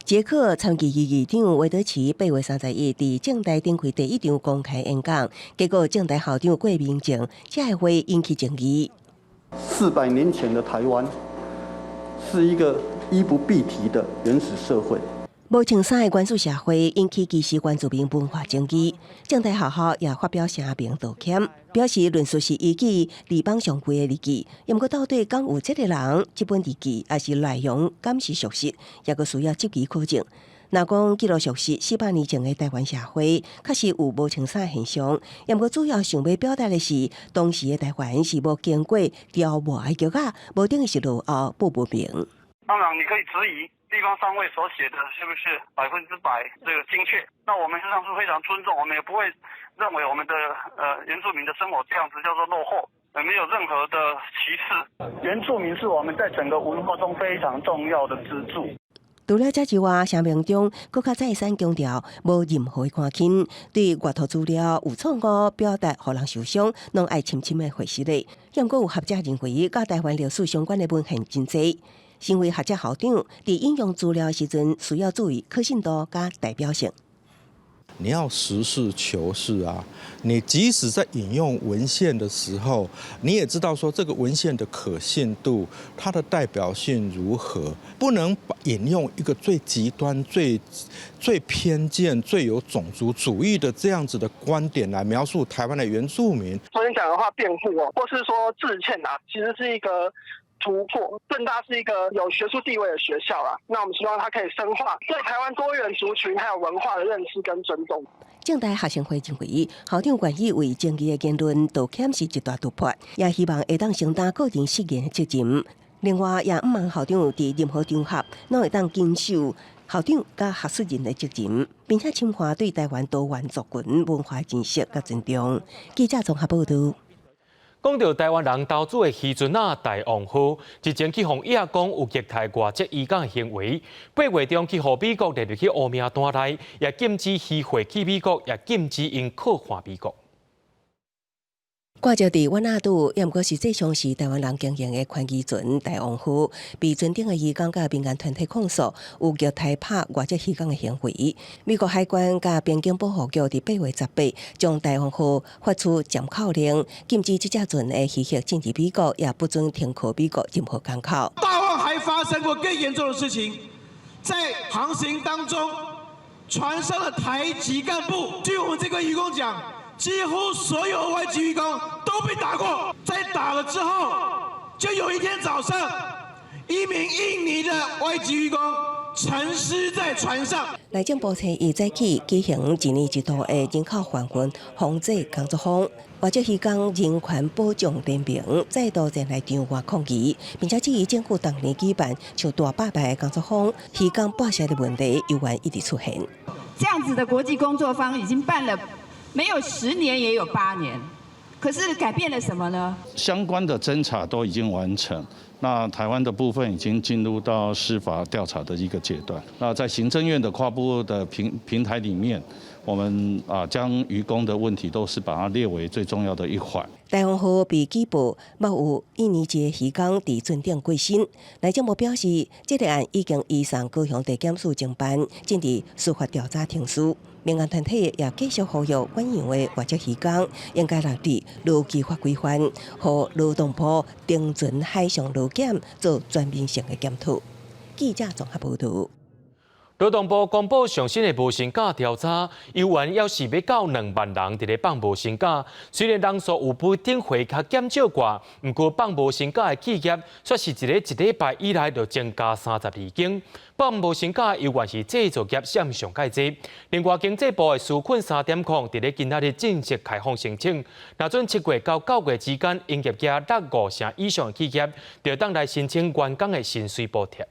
捷克參議院議長韋德奇8月31佇政大展開第一場公開演講，結果政大校長郭明政這个話引起爭議。 400年前的台灣是一個衣不蔽體的原始社會。無穿衫的原始社會引起歧視原住民文化爭議，政大學校也發表聲明道歉，表示論述是依據地方上規的日記，毋過到底敢有這个人，這本日記抑是內容敢是屬實，猶閣需要質疑考證。若講記錄屬實，400年前的台灣社會確實有無穿衫現象，毋過主要想欲表達的是，當時的台灣是無經過雕磨的轎仔，無等於是落後不文明。當然，你可以質疑地方上尉所寫的是不是100%這個精確？那我們實際上是非常尊重，我們也不會認為我們的原住民的生活這樣子叫做落後，沒有任何的歧視。原住民是我們在整個文化中非常重要的支柱。除了這之外，聲明中閣較再三強調，無任何看輕，對外圖資料有錯誤表達，予人受傷，攏愛深深的回失禮。毋過有學者認為，佮台灣歷史相關的文獻真濟。身為學者校長，佇引用資料時陣，需要注意可信度佮代表性。你要實事求是啊！你即使在引用文獻的時候，你也知道說這個文獻的可信度、它的代表性如何，不能引用一個最極端、最最偏見、最有種族主義的這樣子的觀點來描述台灣的原住民。昨天講的話辯護哦，或是說致歉啊，其實是一個突破。政大是一個有學術地位的學校啦，那我們希望它可以深化對台灣多元族群還有文化的認識跟尊重。政大學生會認為，校長願意為爭議的言論道歉是一大突破，也希望會當承擔個人失言的責任。另外，也毋望校長佇任何場合，攏會當謹守校長佮學術人的責任，並且深化對台灣多元族群文化認識佮尊重。記者綜合報導。講到台灣人投資的漁船仔大王號，日前去予伊講有虐待外籍漁工的行為，8月中去予美國列入去烏名單內，也禁止漁貨去美國，也禁止𪜶靠岸美國。掛著佇阮亞島，猶毋過實際上是台灣人經營的寬漁船大王號，被船頂的漁工佮民間團體控訴有虐待拍外籍漁工的行為。美國海關佮邊境保護局佇8月18將大王號發出暫扣令，禁止這隻船的漁獲進入美國，也不准停靠美國任何港口。大王還發生過更嚴重的事情，在航行當中，船上的台籍幹部，據我們這個漁工講，幾乎所有外籍漁工都被打過，在打了之後，就有一天早上，一名印尼的外籍漁工沉屍在船上。內政部初一早起舉行一年一度的人口販運防制工作坊，外籍漁工人權保障聯盟再度前來場外抗議，並且質疑政府當年舉辦像大百牌的工作坊，漁工剝削的問題猶原一直出現。這樣子的國際工作坊已經辦了，沒有10年也有8年，可是改變了什麼呢？相關的偵查都已經完成，那台灣的部分已經進入到司法調查的一個階段。那在行政院的跨部的平台裡面，我們啊將漁工的問題都是把它列為最重要的一環。大王號被舉報，捌有印尼籍漁工佇船頂過身。內政部表示，這個案已經移送高雄地檢署偵辦，進入司法調查程序。民間團體也繼續呼籲遠洋的外籍漁工應該納入勞基法規範，予勞動部盯準海上勞檢做全面性的檢討。記者綜合報導。勞動部公布上新的無薪假調查，猶原猶是欲到2萬人佇咧放無薪假。雖然人數有比頂回較減少寡，毋過放無薪假的企業，卻是一禮拜以來就增加32間。放無薪假猶原是製造業佔上蓋濟。另外，經濟部的紓困3.0佇咧今仔日正式開放申請，若準7月到9月之間營業額落五成以上的企業，就會當來申請員工的薪水補貼。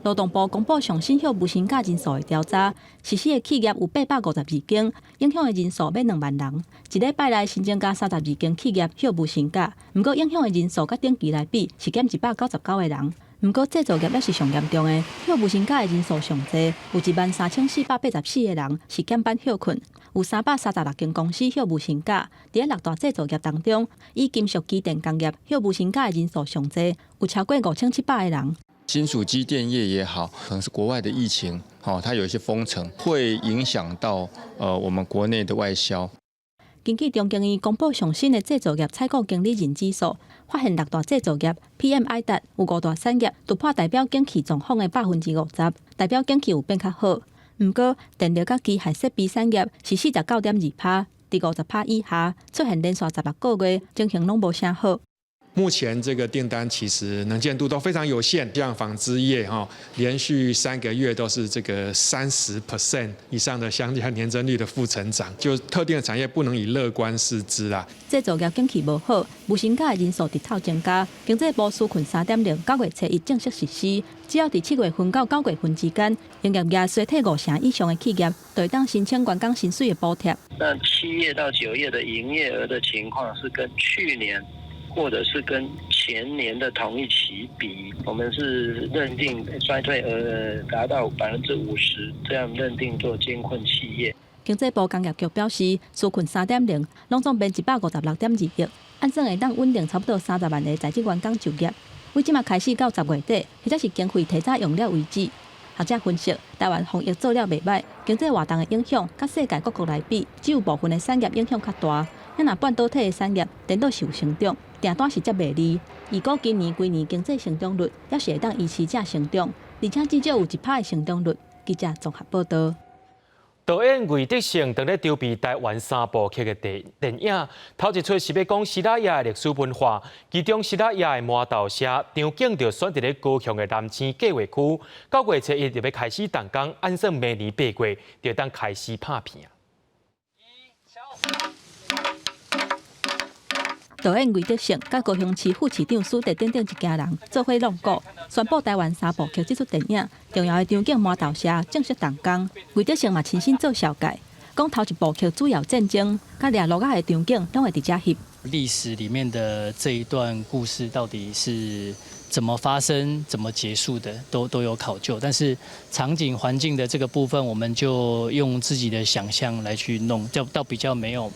勞動部公布上新歇無薪假人數的調查，實施的企業有852間，影響的人數欲2萬人。一禮拜內新增加32間企業歇無薪假，毋過影響的人數佮頂期來比是減199個人。毋過製造業猶是上嚴重的，歇無薪假的人數上濟，有13,484個人是減班歇睏，有336間公司歇無薪假。佇咧六大製造業當中，以金屬機電工業歇無薪假的人數上濟，有超過5700個人。金屬機電業也好，可能是國外的疫情，它有一些封城，會影響到我們國內的外銷。根據中經院公布上新的製造業採購經理人指數，發現六大製造業 PMI 值有五大產業突破代表景氣狀況的50%，代表景氣有變較好。毋過電力佮機械設備產業是49.2%，佇50%以下，出現連續16個月情形攏無啥好。目前這個訂單其實能見度都非常有限，像紡織業哈，連續3個月都是這個30% 以上的相加年增率的負成長，就特定的產業不能以樂觀視之啦。製造業景氣無好，無薪假的人數直透增加。經濟部紓困3.09月初一正式實施，只要佇7月份到9月份之間，營業額衰退五成以上的企業，就會當申請員工薪水的補貼。那7月到9月的營業額的情況是跟去年，或者是跟前年的同一期比，我們是認定衰退額達到50%，這樣認定做艱困企業。經濟部工業局表示，紓困3.0，攏總編156.2億，按算會當穩定差不多30萬个在職員工就業。為這馬開始到10月底，或者是經費提早用了為止。學者分析，台灣防疫做了袂䆀，經濟活動的影響，佮世界各國來比，只有部分的產業影響較大。咱若半導體的產業，顛倒是有成長，訂單是接袂離。預估今年規年經濟成長率，猶是會當維持正成長，而且至少有1%的成長率。記者綜合報導。導演魏德聖當咧籌備台灣三部曲的電影，頭一齣是欲講西拉雅的歷史文化，其中西拉雅的魔豆社場景就選佇咧高雄的南星計劃區。9月初一就欲開始動工，按算明年8月就當開始拍片。導演魏德聖佮高雄市副市長蘇哲等等一家人做伙挵鼓，宣布台灣三部曲這齣電影重要的場景魔豆社正式動工。魏德聖嘛親身做紹介，講頭一部曲主要戰爭佮掠鱸仔的場景攏會佇遮翕。歷史裡面的這一段故事到底是怎麼發生、怎麼結束的，都有考究。但是場景環境的這個部分，我們就用自己的想象來去弄，就倒比較沒有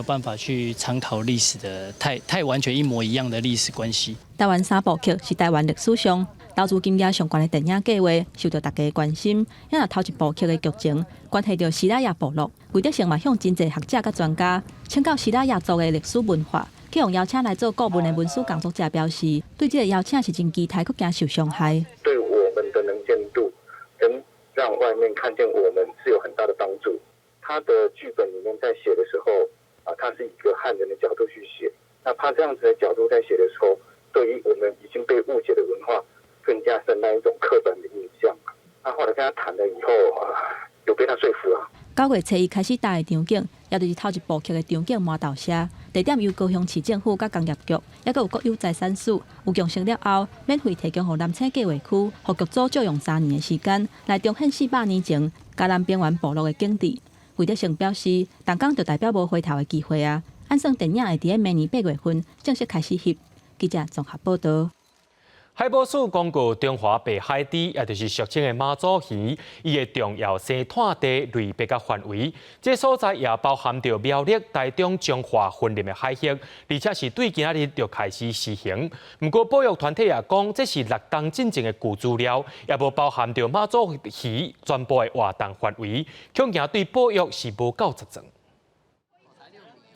辦法去參考歷史的太完全一模一樣的歷史關係。台灣三部曲是台灣歷史上投資金額上懸的電影計劃，受到大家關心。因為頭一部曲的劇情關係著西拉雅部落，魏德聖嘛向真濟學者佮專家請教西拉雅族的歷史文化，去予邀請來做顧問的文史工作者表示，對這個邀請是真期待，閣驚受傷害。對我們的能見度，能讓外面看見我們是有很大的幫助。他的劇本裡面在寫的時候，啊，他是以一個漢人的角度去寫，那他這樣子的角度在寫的時候，對於我們已經被誤解的文化，更加深那一種刻板的印象。那後來跟他談了以後，啊，有被他說服了。9月初一開始搭的場景，也就是頭一部曲的場景魔豆社，地點由高雄市政府佮工業局，猶閣有國有財產署有共識了後，免費提供予南星計劃區，予劇組借用3年的時間來重現400年前嘉南平原部落的景致。魏德聖表示，動工就代表無回頭的機會啊！按算電影會佇咧明年8月份正式開始翕。記者綜合報導。海保署公告，中華白海豬，也就是俗稱的媽祖魚，伊的重要生湠地類別佮範圍，這所在也包含著苗栗、台中、彰化、雲林的海域，而且是對今仔日就開始施行。毋過保育團體也講，這是六冬進前的舊資料，也無包含著媽祖魚全部的活動範圍，恐驚對保育是無夠責任。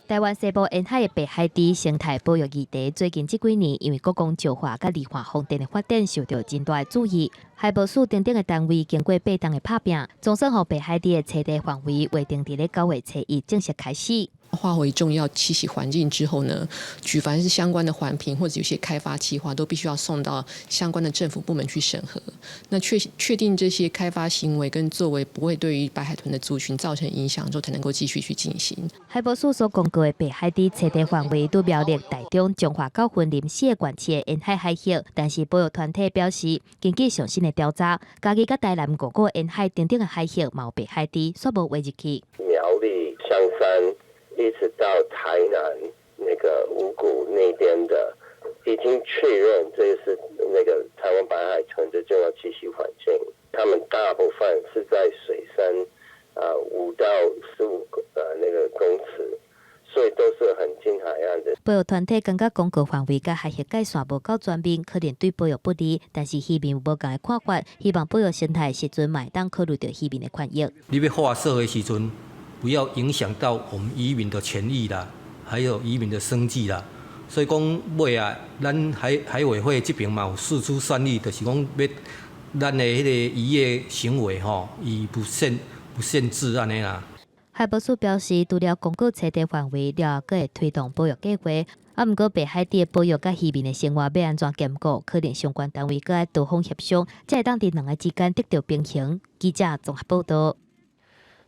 台灣西部沿海的白海豬生態保育議題，最近這幾年因為國光石化佮離岸風電的發展受到真大的注意。海保署等等的單位經過8冬的拍拚，總算予白海豬的棲地範圍劃定佇咧9月初1正式開始。劃為重要棲息環境之後呢，舉凡是相關的環評或者有些開發計劃，都必須要送到相關的政府部門去審核。那確定這些開發行為跟作為不會對於白海豚的族群造成影響之後，才能夠繼續去進行。海保署所公告的白海豬棲地範圍，對苗栗、台中、彰化到雲林四個縣市的沿海海域，但是保育團體表示，根據上新的調查，嘉義佮台南五股沿海等等的海域，嘛有白海豬，煞無劃入去。苗栗、香山。一直到台南那個五股那邊的，已經確認這是那個台灣白海豚的重要棲息環境。他們大部分是在水深5到15那個公尺，所以都是很近海岸的。保育團體感覺公告範圍佮海域界線無夠全面，可能對保育不利。但是漁民有無仝的看法，希望保育生態時陣嘛會當考慮著漁民的權益。你欲劃設的時陣，不要影響到我們漁民的權益啦，還有漁民的生計啦。所以講尾啊，咱海委會這邊嘛有釋出善意，就是講欲咱的彼個漁業行為吼，伊不限制按呢啦。海保署表示，除了公告棲地範圍了後，閣會推動保育計劃。啊，毋過白海豬的保育佮漁民的生活欲按怎兼顧，可能相關單位閣愛多方協商，才會當佇兩个之間得著平衡。記者綜合報導。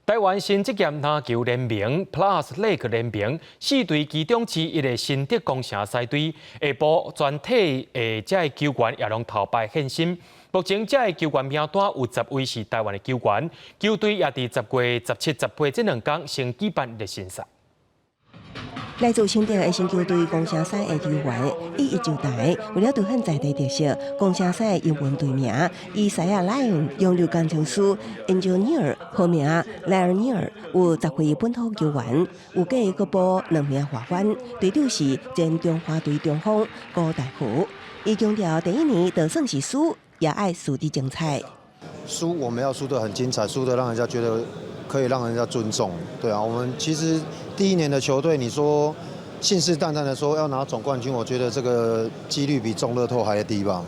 台灣新職業籃球聯盟 Plus League 聯盟四隊其中之一的新竹攻城獅隊下晡全體的這个球員也攏頭擺現身。目前這个球員名單有10位是台灣的球員，球隊也佇10月17、18這兩工先舉辦熱身賽。來自新竹的新球隊攻城獅的球員一一就台，為了凸顯在地特色，攻城獅的英文隊名以獅仔 Lion 擁有工程師 Engineer 號名 Lioneer，有10位本土球員，有計閣補兩名外援，隊長是前中華隊中鋒郭大福。伊強調第一年就算是輸，也愛輸得精彩。輸我們要輸得很精彩，輸得讓人家覺得可以讓人家尊重。對啊，我們其實第一年的球隊，你說信誓旦旦的說要拿總冠軍，我覺得這個幾率比中樂透還低吧。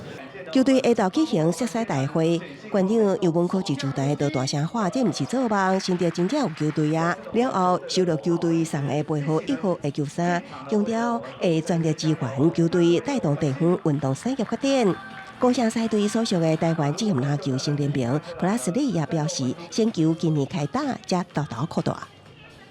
球隊下晝舉行摔賽大會，館長游文科就上台就大聲喊：這毋是做夢，新竹真正有球隊啊！了後收落球隊送的背號1號的球衫，強調會全力支援球隊，帶動地方運動產業發展。攻城獅隊所屬的台灣職業籃球新聯盟 Plus League 也表示，先求今年開打，才大大擴大。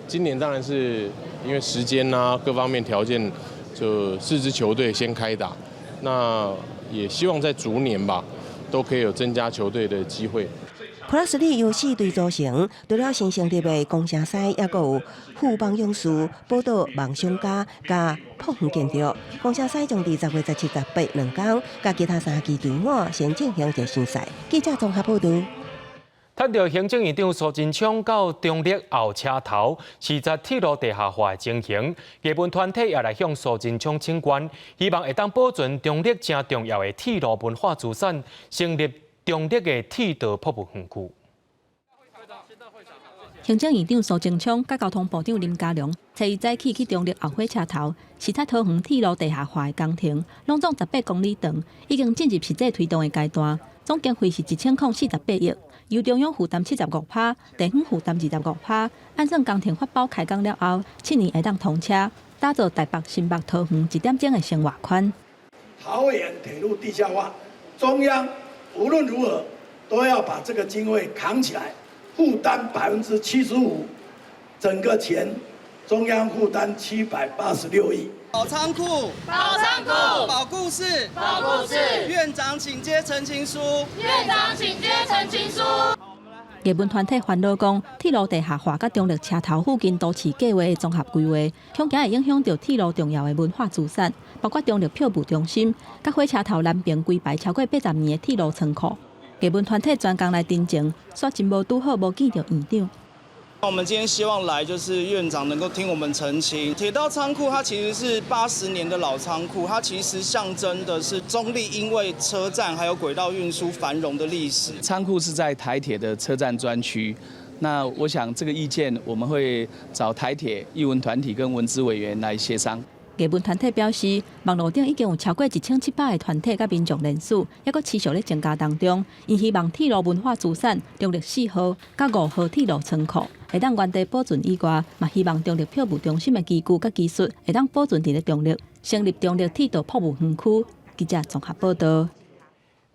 今年當然是因為時間啊，各方面條件，就四支球隊先開打。那也希望在逐年吧，都可以有增加球隊的機會。 Plus League 由四隊組成，除了新成立的攻城獅，抑閣有富邦勇士、寶島夢想家佮璞園建築。攻城獅將佇10月17、18兩工，佮其他三支隊伍先進行熱身賽。記者綜合報導。談著行政院長蘇貞昌到中壢後車頭視察鐵路地下化的情形，藝文團體也來向蘇貞昌請願，希望會當保存中壢誠重要的鐵路文化資產，成立中壢的鐵道博物園區。行政院長蘇貞昌佮交通部長林佳龍，初一早起去中壢後火車頭視察桃園鐵路地下化的工程，攏總18公里長，已經進入實際推動的階段，總經費是1048億。由中央負擔75%，地方負擔25%。按算工程發包開工了後，7年會當通車，打造台北、新北、桃園一點鐘的生活圈。桃園鐵路地下化，中央無論如何都要把這個經費扛起來，負擔75%，整個錢中央負擔786億。寶倉庫，寶倉庫，寶故事，寶故事。院長請接陳情書，院長請接陳情書。藝文團體煩惱講，鐵路地下化佮中壢車頭附近都市計畫的綜合規劃，恐驚會影響著鐵路重要的文化資產，包括中壢票務中心、佮火車頭南邊規排超過80年的鐵路倉庫。藝文團體專工來陳情，煞真無拄好無見著院長。我們今天希望來，就是院長能夠聽我們陳情。鐵道倉庫它其實是80年的老倉庫，它其實象徵的是中壢因為車站還有軌道運輸繁榮的歷史。倉庫是在台鐵的車站專區，那我想這個意見，我們會找台鐵藝文團體跟文資委員來協商。藝文團體表示，網路頂已經有超過1700个團體佮民眾連署，猶閣持續咧增加當中。𪜶希望鐵路文化資產中壢4號佮5號鐵路倉庫會當原地保存以外，嘛希望中壢票務中心的機具佮技術會當保存佇咧中壢，成立中壢鐵道博物園區。記者綜合報導。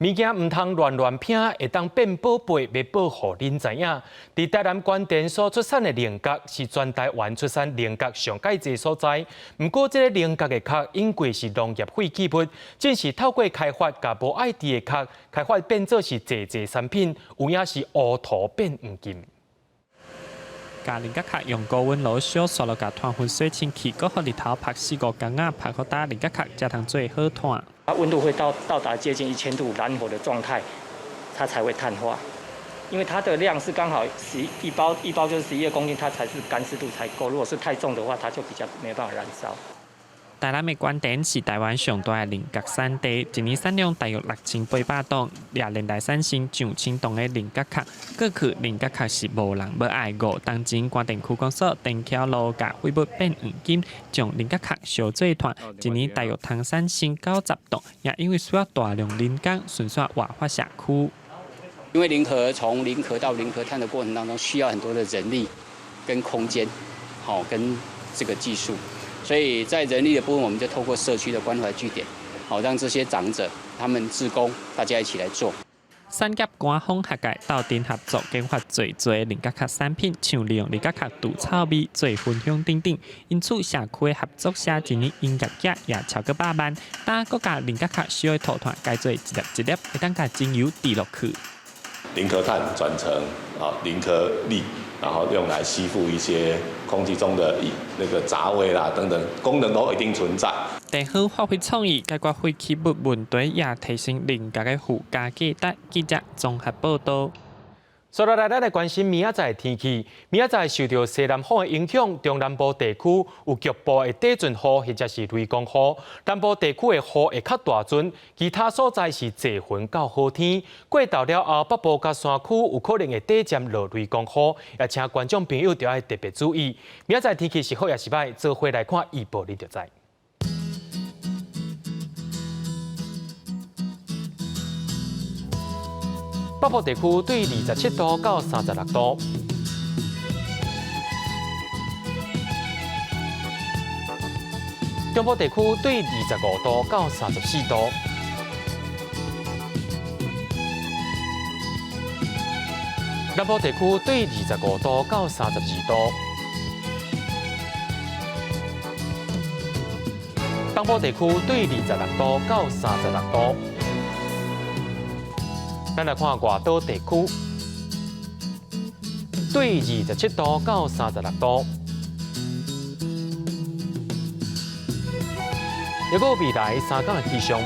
物件毋通亂亂拼，會當變寶貝，欲報予恁知影。佇台南關田所出產的菱角，是全台灣出產菱角上蓋濟所在。毋過，這个菱角的殼因為是農業廢棄物，正是透過開發，共無愛挃的殼開發變做是濟濟產品，有影是烏塗變黃金。共菱角殼用高溫爐燒，煞落共炭粉洗清氣，閣予日頭曝四五工仔，曝予焦菱角殼才通做好炭。它溫度會到達接近1000度燃火的狀態，它才會碳化。因為它的量是剛好一包一包就是11公斤，它才是乾濕度才夠。如果是太重的話，它就比較沒辦法燃燒。台南的關田是台灣上大的菱角產地，一年產量大約6800噸，也連帶產生上千噸的菱角殼。過去菱角殼是無人欲愛，5冬前關田區公所田橋路共廢物變黃金，將菱角殼燒做炭，一年大約通產生90噸，也因為需要大量人工，順紲活化社區。因為菱殼從菱殼到菱殼炭的過程當中，需要很多的人力跟空間，好跟這個技術。所以在人力的部分，我們就透過社區的關懷據點，好讓這些長者、他們志工，大家一起來做。產業官方學界鬥陣合作研發濟濟菱角殼產品，像利用菱角殼除臭味、做熏香等等。因此，社區的合作社一年營業額也超過百萬。但閣共菱角殼燒的塗炭改做一粒一粒，會當共精油滴落去。菱殼炭轉成啊菱殼粒，然後用來吸附一些空氣中的那個雜味啦等等，功能都一定存在。地方發揮創意解決廢棄物問題，也提升菱角的附加價值。記者綜合報導。接落來，咱來關心明仔載的天氣。明仔載受著西南風的影響，中南部地區有局部會短陣雨或者是雷公雨。南部地區的雨會較大陣，其他所在是濟雲到好天。過晝了後，北部佮山區有可能會短暫落雷公雨，也請觀眾朋友著愛特別注意。明仔載天氣是好抑是䆀，做伙來看預報，你就知。北部地區對27度到36度，中部地區對25度到34度，南部地區對25度到32度，東部地區對26度到36度。咱來看外島地區，對27度到36度。抑閣未來3工的氣象。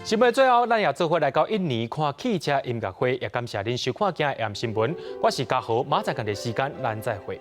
新聞最後，咱也做伙來到印尼看汽車音樂會，也感謝恁收看今日新聞。我是嘉豪，明仔載仝個時間，咱再會。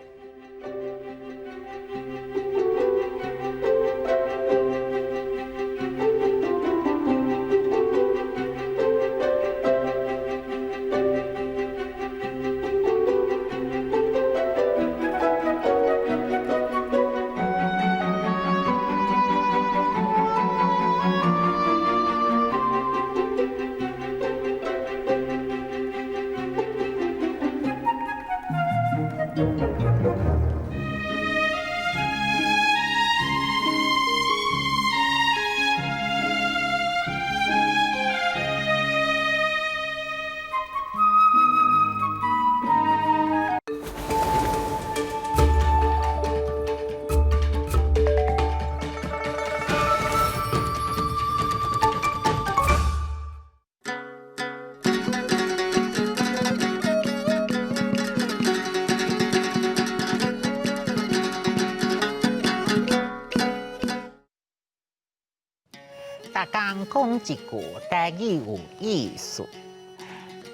人講一句台語有意思。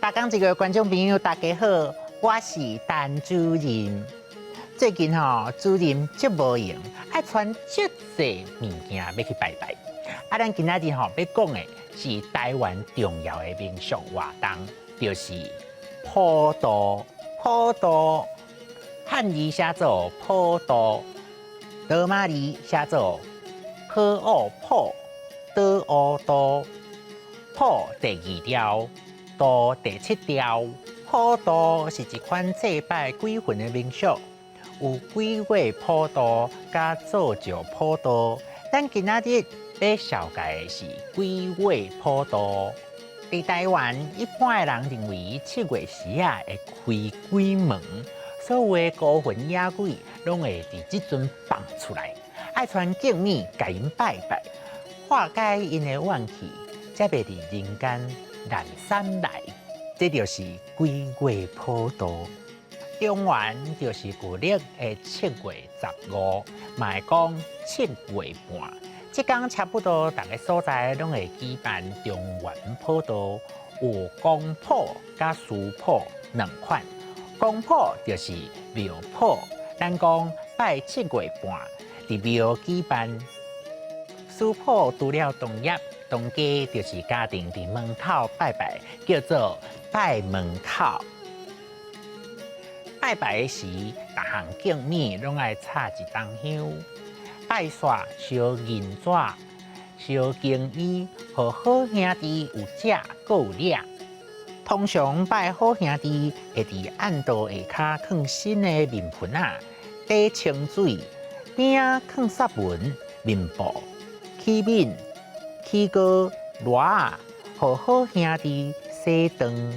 逐工一句觀眾朋友大家好，我是陳主任。最近吼，主任足無閒，愛傳足濟物件欲去拜拜。啊，咱今仔日吼欲講的是台灣重要的民俗活動，就是普渡。普渡漢字寫做普渡，羅馬字寫做普奧普，多烏渡，普第二調，渡第七調。普渡是一款祭拜鬼魂的民俗，有鬼月普渡佮做醮普渡。咱今仔日欲紹介的是鬼月普渡。佇台灣，一般的人認為七月時仔會開鬼門，所有的孤魂野鬼攏會佇這陣放出來，愛傳敬物共𪜶拜拜，化解𪜶的怨氣，才袂佇人間濫散來。這就是鬼月普渡。中元就是舊曆的7月15，嘛會講七月半。這工差不多，逐个所在攏會舉辦中元普渡，有公普佮私普兩款。公普就是廟普，咱講拜七月半，佇廟舉辦。私普除了同業，當家就是家庭佇門口拜拜，叫做拜門口。拜拜時，逐項敬物攏愛插一筒香，拜煞燒銀紙、燒經衣，予好兄弟有食閣有領。通常拜好兄弟會佇案桌下跤囥新的面盆仔，底清水，邊仔囥雪文、面布、器皿、起糕、箩仔，予好兄弟洗頓。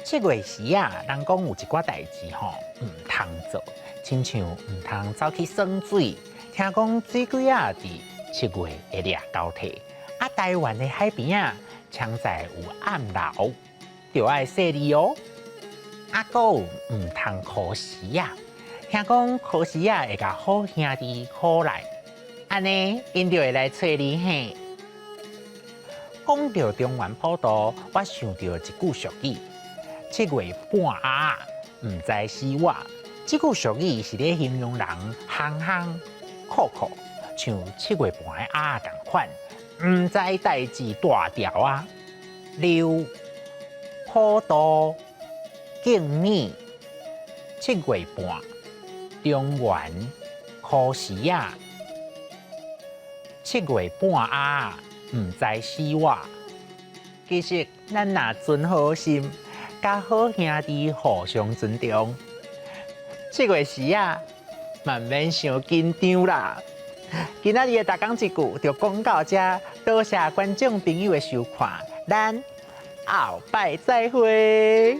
七月時啊，人講有一寡代誌吼，毋通做，親像毋通走去耍水。聽講水鬼仔佇七月會掠交替。啊，台灣的海邊仔，常在有暗流，著愛細膩哦。啊，閣有毋通箍絲仔，聽講箍絲仔會共好兄弟箍來，按呢𪜶就會來揣你嘿。講著中元普渡，我想著一句俗語。七月半鴨仔，毋知死活。這句俗語是咧形容人憨憨酷酷，像七月半的鴨仔仝款，毋知代誌大條啊。溜普渡敬物七月半中元箍絲仔，七月半鴨仔，毋知死活。其實咱若存好心，佮好兄弟互相尊重，七月時仔，嘛毋免傷緊張啦。今仔日的逐工一句就講到這，多謝觀眾朋友的收看，咱後擺再會。